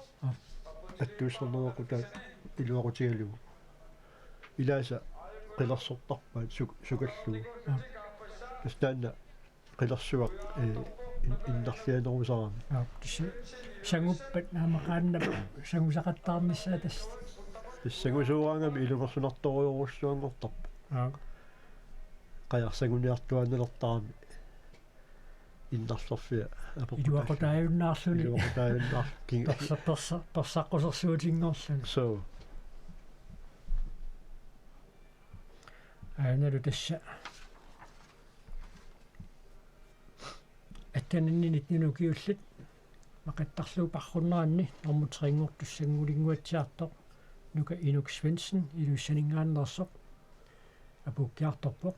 attuussernequtaat iluaqutigalugu. Ilaasa qilersortarpaat suk-, sukallugu. Aap. Tassa taanna qilersuaq, ee, in-, innarlianerusarami. Aap, tassa sanguppat naamaqaannap sangusaqattaarnissaa tassa. Tassa sangusuuraangami ilungersunartorujorujussuanngortarpoq. Aap. Qajarsanguniartuaannalertarami. Innarlerfia apeqqutaalluni. Iluaqutaajunnaarluni. Iluaqutaajunnaar-, ki-, persa-, persa-, persaqqusersuutinngorluni. So. Aanalu tassa. Attaninni nittenit ukiullit maqittarlugu parrunneranni normu tre-nngortussanngulinnguatsiartoq Nuka Inuk Svendsen Ilulissaninngaanneersoq apuukkiartorpoq.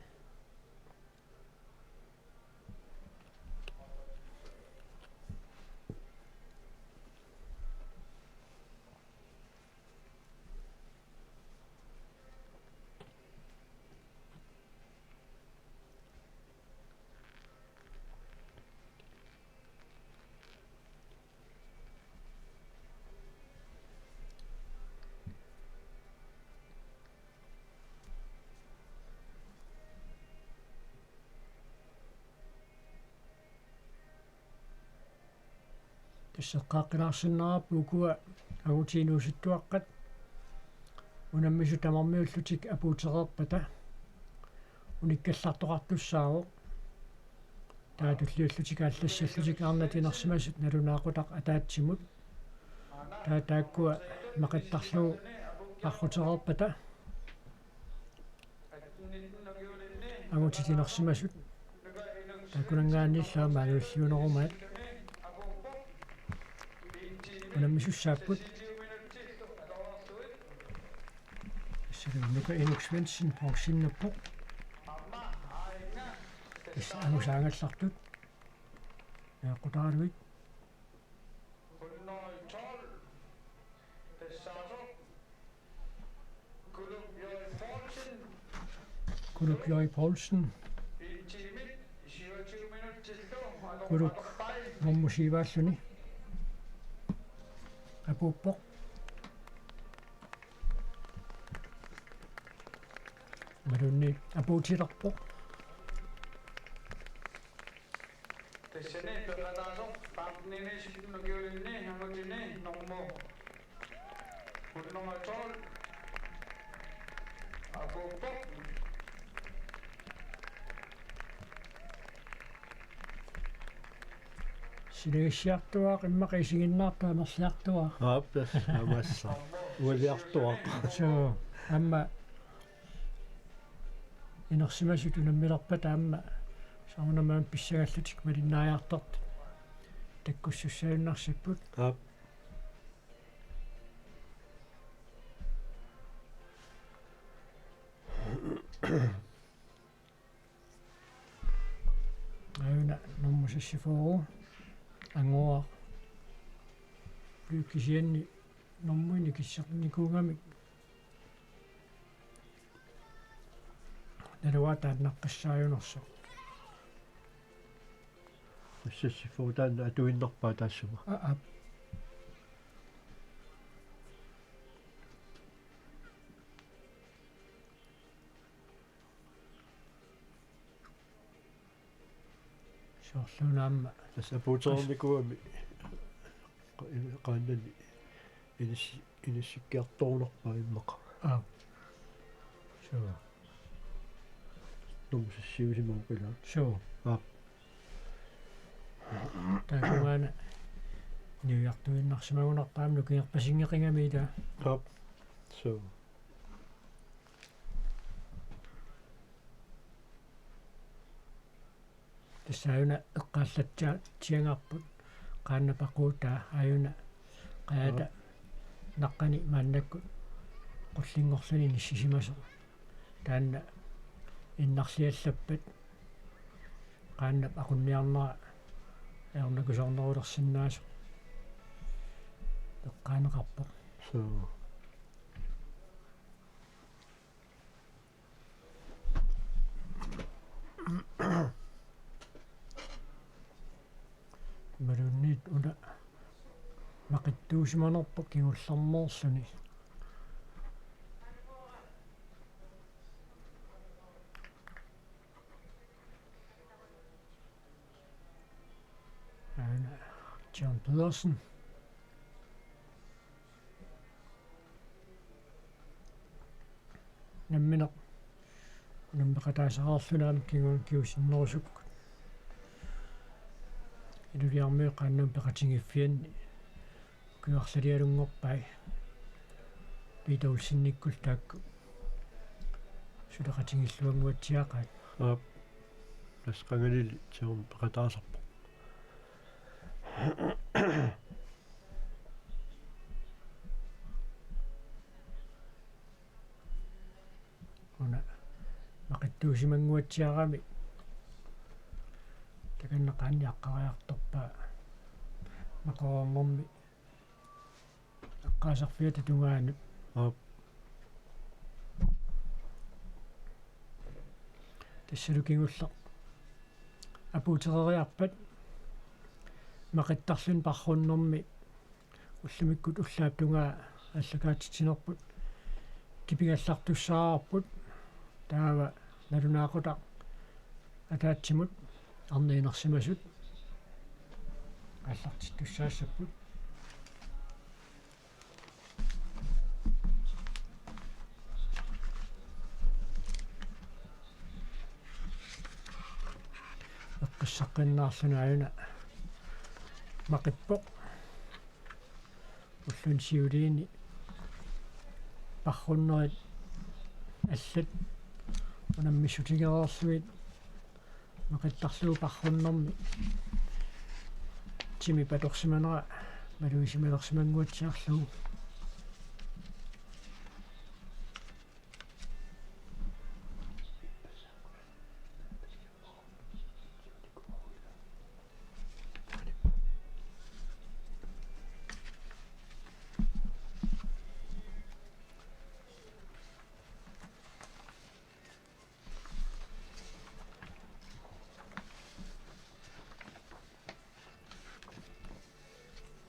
Seqqaaqqilaarsinnaavarput ukua angutit inuusuttuaqqat unammisut tamarmiullutik apuutereerpata unikkallartoqartussaavoq. Taava tulliullutik aallassallutik arnat inersimasut nalunaaqutaq ataatsimut. Taava taakkua maqittarlugu parrutereerpata angutit inersimasut. Taakkunanngaanniillu aamma angutilliunerumaat. Unammisussaapput. Tassa Nuka Inuk Svendsen pausinnappoq. Tassa angusaangallartut. Eqqutaralugit. Kuluk J. Poulsen. Kuluk nummer syv-aaluni. Apuuppoq. Imaluunniit apuutilerpoq. Tassani peqataasoq femten-ini sytten-ini angutini nummer hundrede og tolv. Apuuppoq. Sinagissiartuaaq immaqa isiginnaartuaq amerliartuaaq. Aap, tassa aamma tassa. Ualiartuaaq. Suu, aamma inersimasut unammilerpata aamma soorunami pissangallutik malinnaajartortut takkussussaajunnarsipput. Aap. Aajuna nummer seksogfyrre. Anguaq. Kisianni nummerinik kissernikuugamik. Naluara taannaqqissaajunersoq. Seksogfyrre taanna atuinnarpaa taassuma. Aa, aap. Soorluuna aamma. Tassa apuutereernikuugami qa-, qaannani inis-, inissikkiartorunarpaa immaqa. Aap. Suu. Nummer seksogfyrre-iusimavoq ilaa. Suu. Aap. Taakkununnga niuertuinnarsimagunarpoq aamma nukingerpasinngeqigami ilaa. Aap. Suu. Tassa aajuna eqqaallatsiagarput qaannap aquutaa aajuna qajata. Aap. Naqqani maannakkut qullinngorluni inissisimasoq. Taanna innarliallappat qaannap aqunniarnera ajornakusoornerulersinnaasoq eqqaaneqarpoq. Suu. Imaluunniit una maqittuusimanerpoq kingullermeerluni. Aana John Pedersen. Nammineq unammeqataasaqarluni aamma kingu-, kingusinnerusukkut. Iluliarmiut qaannamut peqatigiiffianni ukiut arlalialunngorpai. Peter Olsenikkullu taakku suleqatigilluannguatsiaqaat. Aap. Tassa qangalili siorna peqataasarpoq. Una maqittuusimannguatsiarami takanna qaanni aqqariartorpaa maqornermi eqqaasarfiata tungaanut. Aap. Tassalu kingulleq apuutereeriarpat maqittarluni parrunnermi ullumikkut ullaap tungaa aallakaatitsinerput kipigallartussaavarput, taava nalunaaqutaq ataatsimut arnat inersimasut. aallartittussaassapput. Eqqisseqqinnaarluni aajuna maqippoq. Ulluni siuliini parrunnerit allat unammissutigereerlugit maqittarlugu parrunnermi timip atorsimanera malugisimalersumannguatsiarlugu.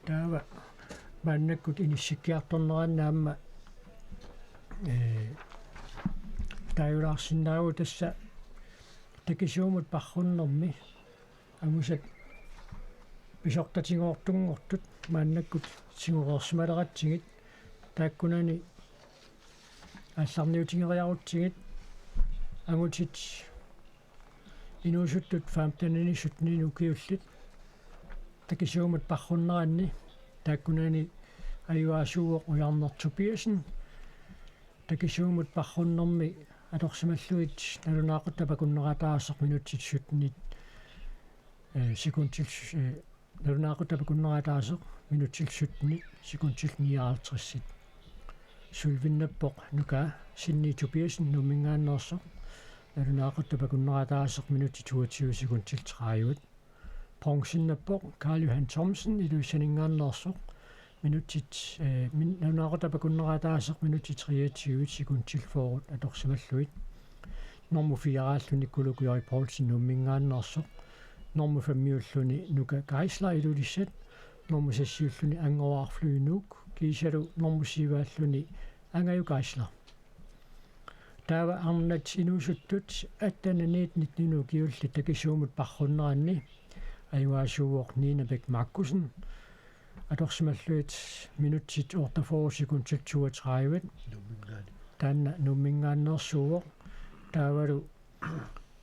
Taava maannakkut inissikkiartorneranni aamma, ee, taajulaarsinnaavugut tassa takisuumut parrunnermi angusat pisortatigoortunngortut maannakkut sigoreersimaleratsigit taakkunani aallarniutigeriarutsigit angutit inuusuttut femtenini syttenini ukiullit takisuumut parrunneranni taakkunani ajugaasuuvoq Ujarneq Tobiassen takisuumut parrunnermi atorsimallugit nalunaaquttap akunnerata ataaseq minutsit syttenit, ee, sekundit, ee, nalunaaquttap akunnerata ataaseq minutsit syttenit sekundit nioghalvtredsit. Sølvinnappoq Nuka Sinni Tobiassen Nuumminngaanneersoq nalunaaquttap akunnerata ataaseq minutsit toogtyve sekundit tredive. Bronzinnappoq Karl Johan Thomsen Ilulissaninngaanneersoq minutsit, ee, min-, nalunaaquttap akunnerata ataaseq minutsit treogtyve sekundit fyrre atorsimallugit. Normu fire-alluni Kuluku Jøri Poulsen Nuumminngaanneersoq. Normu fem-iulluni Nuka Geisler Ilulissat. Normu seks-iulluni Anngooq Arflug Nuuk. Kiisalu normu syv-iulluni Angaju Geisler. Taava arnat inuusuttut atteniniit nittenini ukiullit takisuumut parrunneranni ajugaasuuvoq Nina Bech Markussen atorsimallugit minutsit otteogfyrre sekundit toogtredive. Nuumminngaanneersuuvoq. Taavalu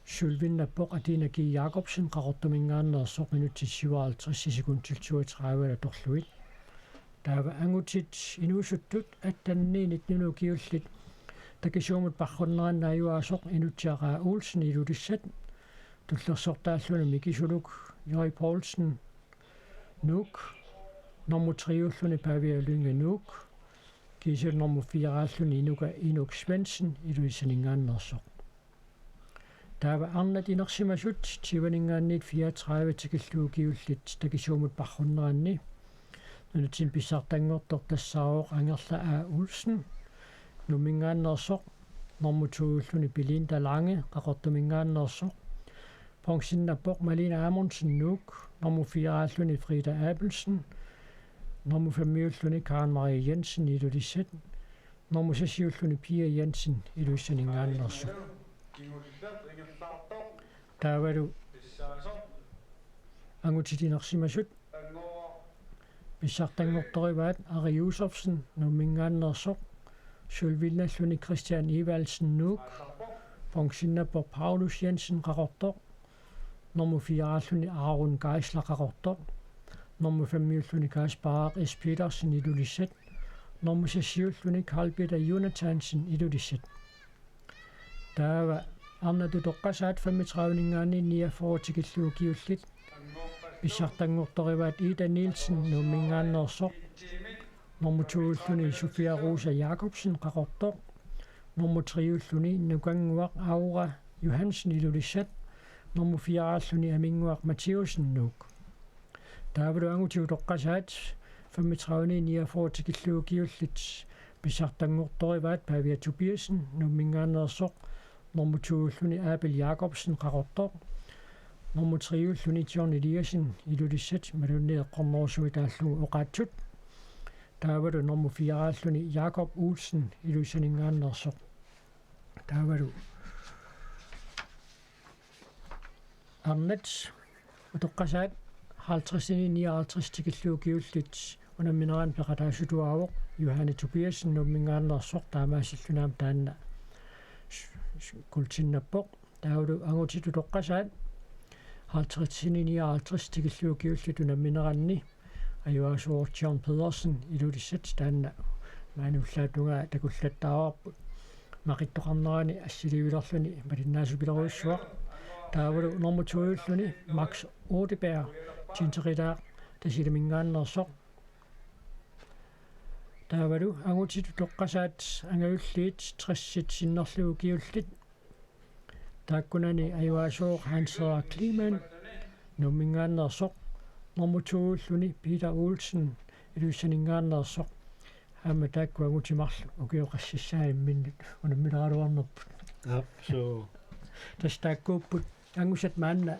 sølvinnappoq Adina G. Jakobsen Qaqortuminngaanneersoq minutsit syvoghalvtreds sekundit toogtredive atorlugit. Taava angutit inuusuttut atteniniit nittenini ukiullit takisuumut parrunneranni ajugaasoq Inutsiaq A. Olsen Ilulissat. Tullersortaalluni Miki Suluk Jøri Poulsen Nuuk. Normu tre-iulluni Pavia Lynge Nuuk. Kiisalu normu fire-alluni Inuka Inuk Svendsen Ilulissaninngaanneersoq. Taava arnat inersimasut tyveninngaanniit fireogtredive tikillugu ukiullit takisuumut parrunneranni nunatsinni pissartanngortoq tassaavoq Angerla A. Olsen Nuumminngaanneersoq. Normu to-iulluni Belinda Lange Qaqortuminngaanneersoq. Bronzinnappoq Malene Amundsen Nuuk. Normu fire-alluni Frida Abelsen. Normu fem-iulluni Karen Marie Jensen Ilulissat. Normu seks-iulluni Pia Jensen Ilulissaninngaanneersoq. Taavalu angutit inersimasut pissartanngortorivaat Ari Josefsen Nuumminngaanneersoq, sølvinnalluni Christian Evaldsen Nuuk, bronzinnappoq Paulus Jensen Qaqortoq, normu fire-alluni Aaron Geisler Qaqortoq, normu fem-iulluni Kaspar S. Petersen Ilulissat, normu seks-iulluni Karl Peter Jonathansen Ilulissat. Taava arnat utoqqasaat femogtrediveninngaanniit niogfyrre tikillugu ukiullit pissartanngortorivaat Ida Nielsen Nuumminngaanneersoq, normu to-iulluni Sofia Rosa Jakobsen Qaqortoq, normu tre-iulluni Nukannguaq Aura Johansen Ilulissat, normu fire-alluni Aminnguaq Mathiassen Nuuk. Taavalu angutit utoqqasaat femogtrediveniit niogfyrre tikillugu ukiullit pissartanngortorivaat Pavia Tobiassen Nuumminngaanneersoq, normu to-iulluni Abel Jakobsen Qaqortoq, normu tre-iulluni John Eliassen Ilulissat, imaluunniit eqqornerusumik taallugu oqaatsut. Taavalu normu fire-alluni Jakob Olsen Ilulissaninngaanneersoq. Taavalu arnat utoqqasaat Halvtredsini nioghalvtreds tikillugu kingulliit unamminerani peqataasutuaavoq Johanne Tobiassen Nuumminngaanneersoq, taamaasilluni aamma taanna s-, s-, kuultinnappoq. Taavalu angutitut toqqasaat halvtredsini nioghalvtreds tikillugu kingulliit unammineranni ajugaasuuvoq John Pedersen Ilulissat, taanna maani ullaap tungaa takullattaavarput maqittoqarnerani assiliivilerluni malinnaasupilerujussuaq. Taavalu normu to-ulluni Max Odeberg, Tinterilaaq Tasiilaminngaanneersoq. Taavalu angutitut toqqasaat angajulliit tressit sinnerlugu kingulliit. Taakkunani ajugaasuuvoq Hans Frederik Kleemann Nuumminngaanneersoq, normu to-ulluni Peter Olsen Ilulissaninngaanneersoq. Aamma taakku angutit marluk ukioqassissaat imminnut unammineraluarnerput. Aap, suu. Tassa taakkuupput angusat maanna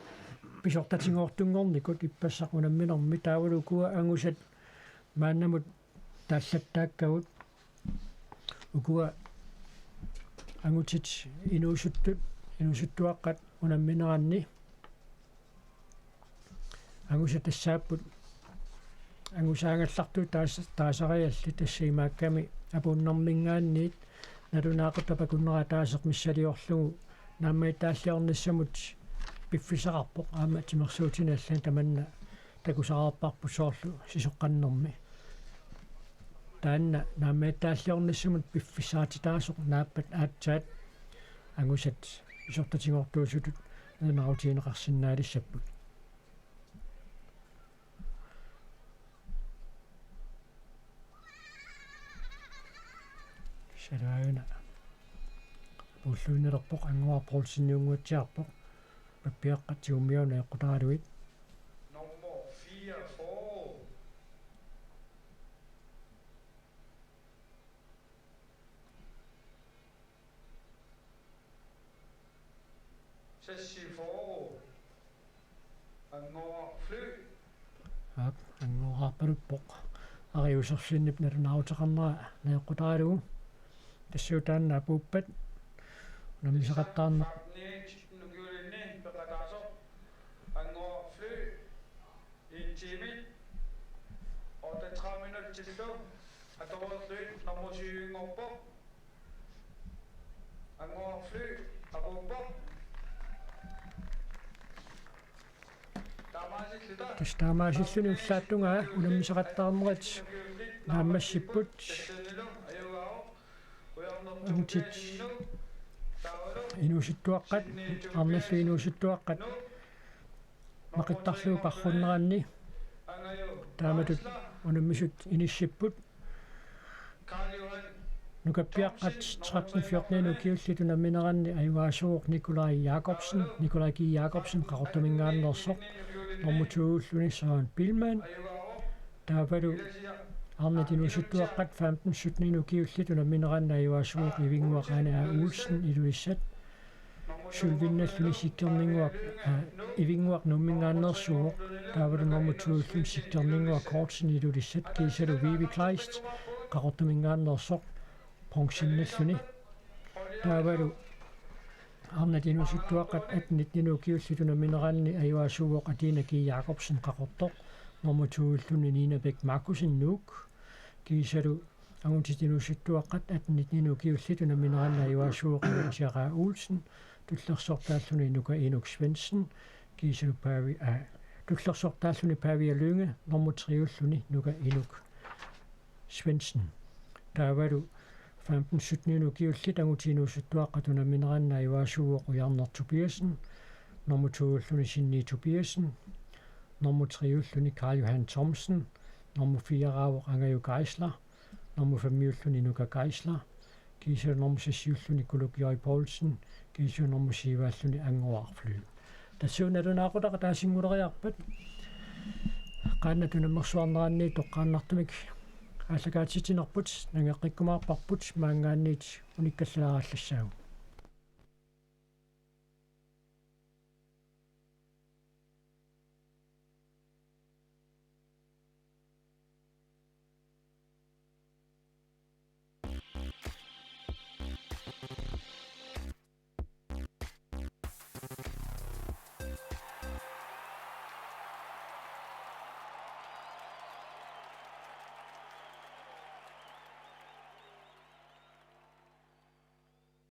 pisortatigoortunngornikut ippassaq unamminermi. Taavalu ukua angusat maannamut taallattaakkagut, ukua angutit inuusuttut, inuusuttuaqqat unammineranni. Angusat tassaapput angusaangallartut taas-, taasariallit, tassa imaakkami apuunnerminngaanniit nalunaaqutaq akunneraa ataaseq missiliorlugu naammagittaalliornissamut piffissaqarpoq, aamma timersuutini allani tamanna takusaqarparput soorlu sisoqqannermi. Taanna naammagittaalliornissamut piffissaatitaasoq naappat aatsaat angusat pisortatigoortuusutut nalunaarutigineqarsinnaalissapput. Saluaana. Puulluinnerpoq Anguaq Poulseniunnguatsiarpoq. Pappiaqqat tigummiauna eqqutaraluit. Nummer fireogfyrre. Seksogfyrre. Anguaq Fly. Aap, anguaqarpaluppoq. Ari Josefsenip nalunaaruteqarnera najoqqutaralugu. Tassuuna apuuppat. Unammisaqattaarneq. Anguaq Fly. En time. Otteogtredive minutsillu. Atoreerlugit nummer syv-inngorpoq. Anguaq Fly, apuuppoq. Taamaasilluta. Tassa taamaasilluni ullaap tungaa unammisaqattaarnerit naammassipput. Angutit inuusuttuaqqat, arnallu inuusuttuaqqat maqittarlugu parrunneranni taamatut unammisut inissipput. Nukappiaqqat tretten fjorten ukiullit unammineranni ajugaasuuvoq Nikolaj Jakobsen, Nikolaj G. Jakobsen, Qaqortuminngaanneersoq, normu to-ulluni Søren Biilmann. Taavalu arnat inuusuttuaqqat femten sytten ukiullit unammineranni ajugaasuuvoq Ivinnguaq Ane A. Olsen, Ilulissat. Sølvinnalluni sikkerninnguaq, aa, Ivinnguaq Nuumminngaanneersuuvoq, taavalu normu to-ulluni sikkerninnguaq Kortsen, Ilulissat, kiisalu Vivi Kleist, Qaqortuminngaanneersoq, bronzennalluni. Taavalu arnat inuusuttuaqqat atten nitten ukiullit unammineranni ajugaasuuvoq Atina G. Jakobsen, Qaqortoq, normu to-ulluni Nina Bech Markussen, Nuuk, kiisalu angutit inuusuttuaqqat atten nitten ukiullit unammineranni ajugaasuuvoq Alexia Raa Olsen, tullersortaalluni Nuka Inuk Svendsen, kiisalu Paavi, aa, tullersortaalluni Pavia Lynge, normu tre-ulluni Nuka Inuk Svendsen. Taavalu femten sytten ukiullit angutit inuusuttuaqqat unammineranni ajugaasuuvoq Ujarneq Tobiassen, normu to-ulluni Sinni Tobiassen, normu tre-ulluni Karl Johan Thomsen, normu fire-raavoq Angajuk Geisler, normu fem-iulluni Nuka Geisler, kiisalu normu seks-iulluni Kuluk J. Poulsen, kiisalu normu syv-aalluni Anguaq Fly. Tassuuna nalunaaqutaq ataasinnguuleriarpat. Qaannat unammersuarneranni toqqaannartumik aallakaatitsinerput nangeqqikkumaarparput, maanngaanniit unikkallalaarallassaaq.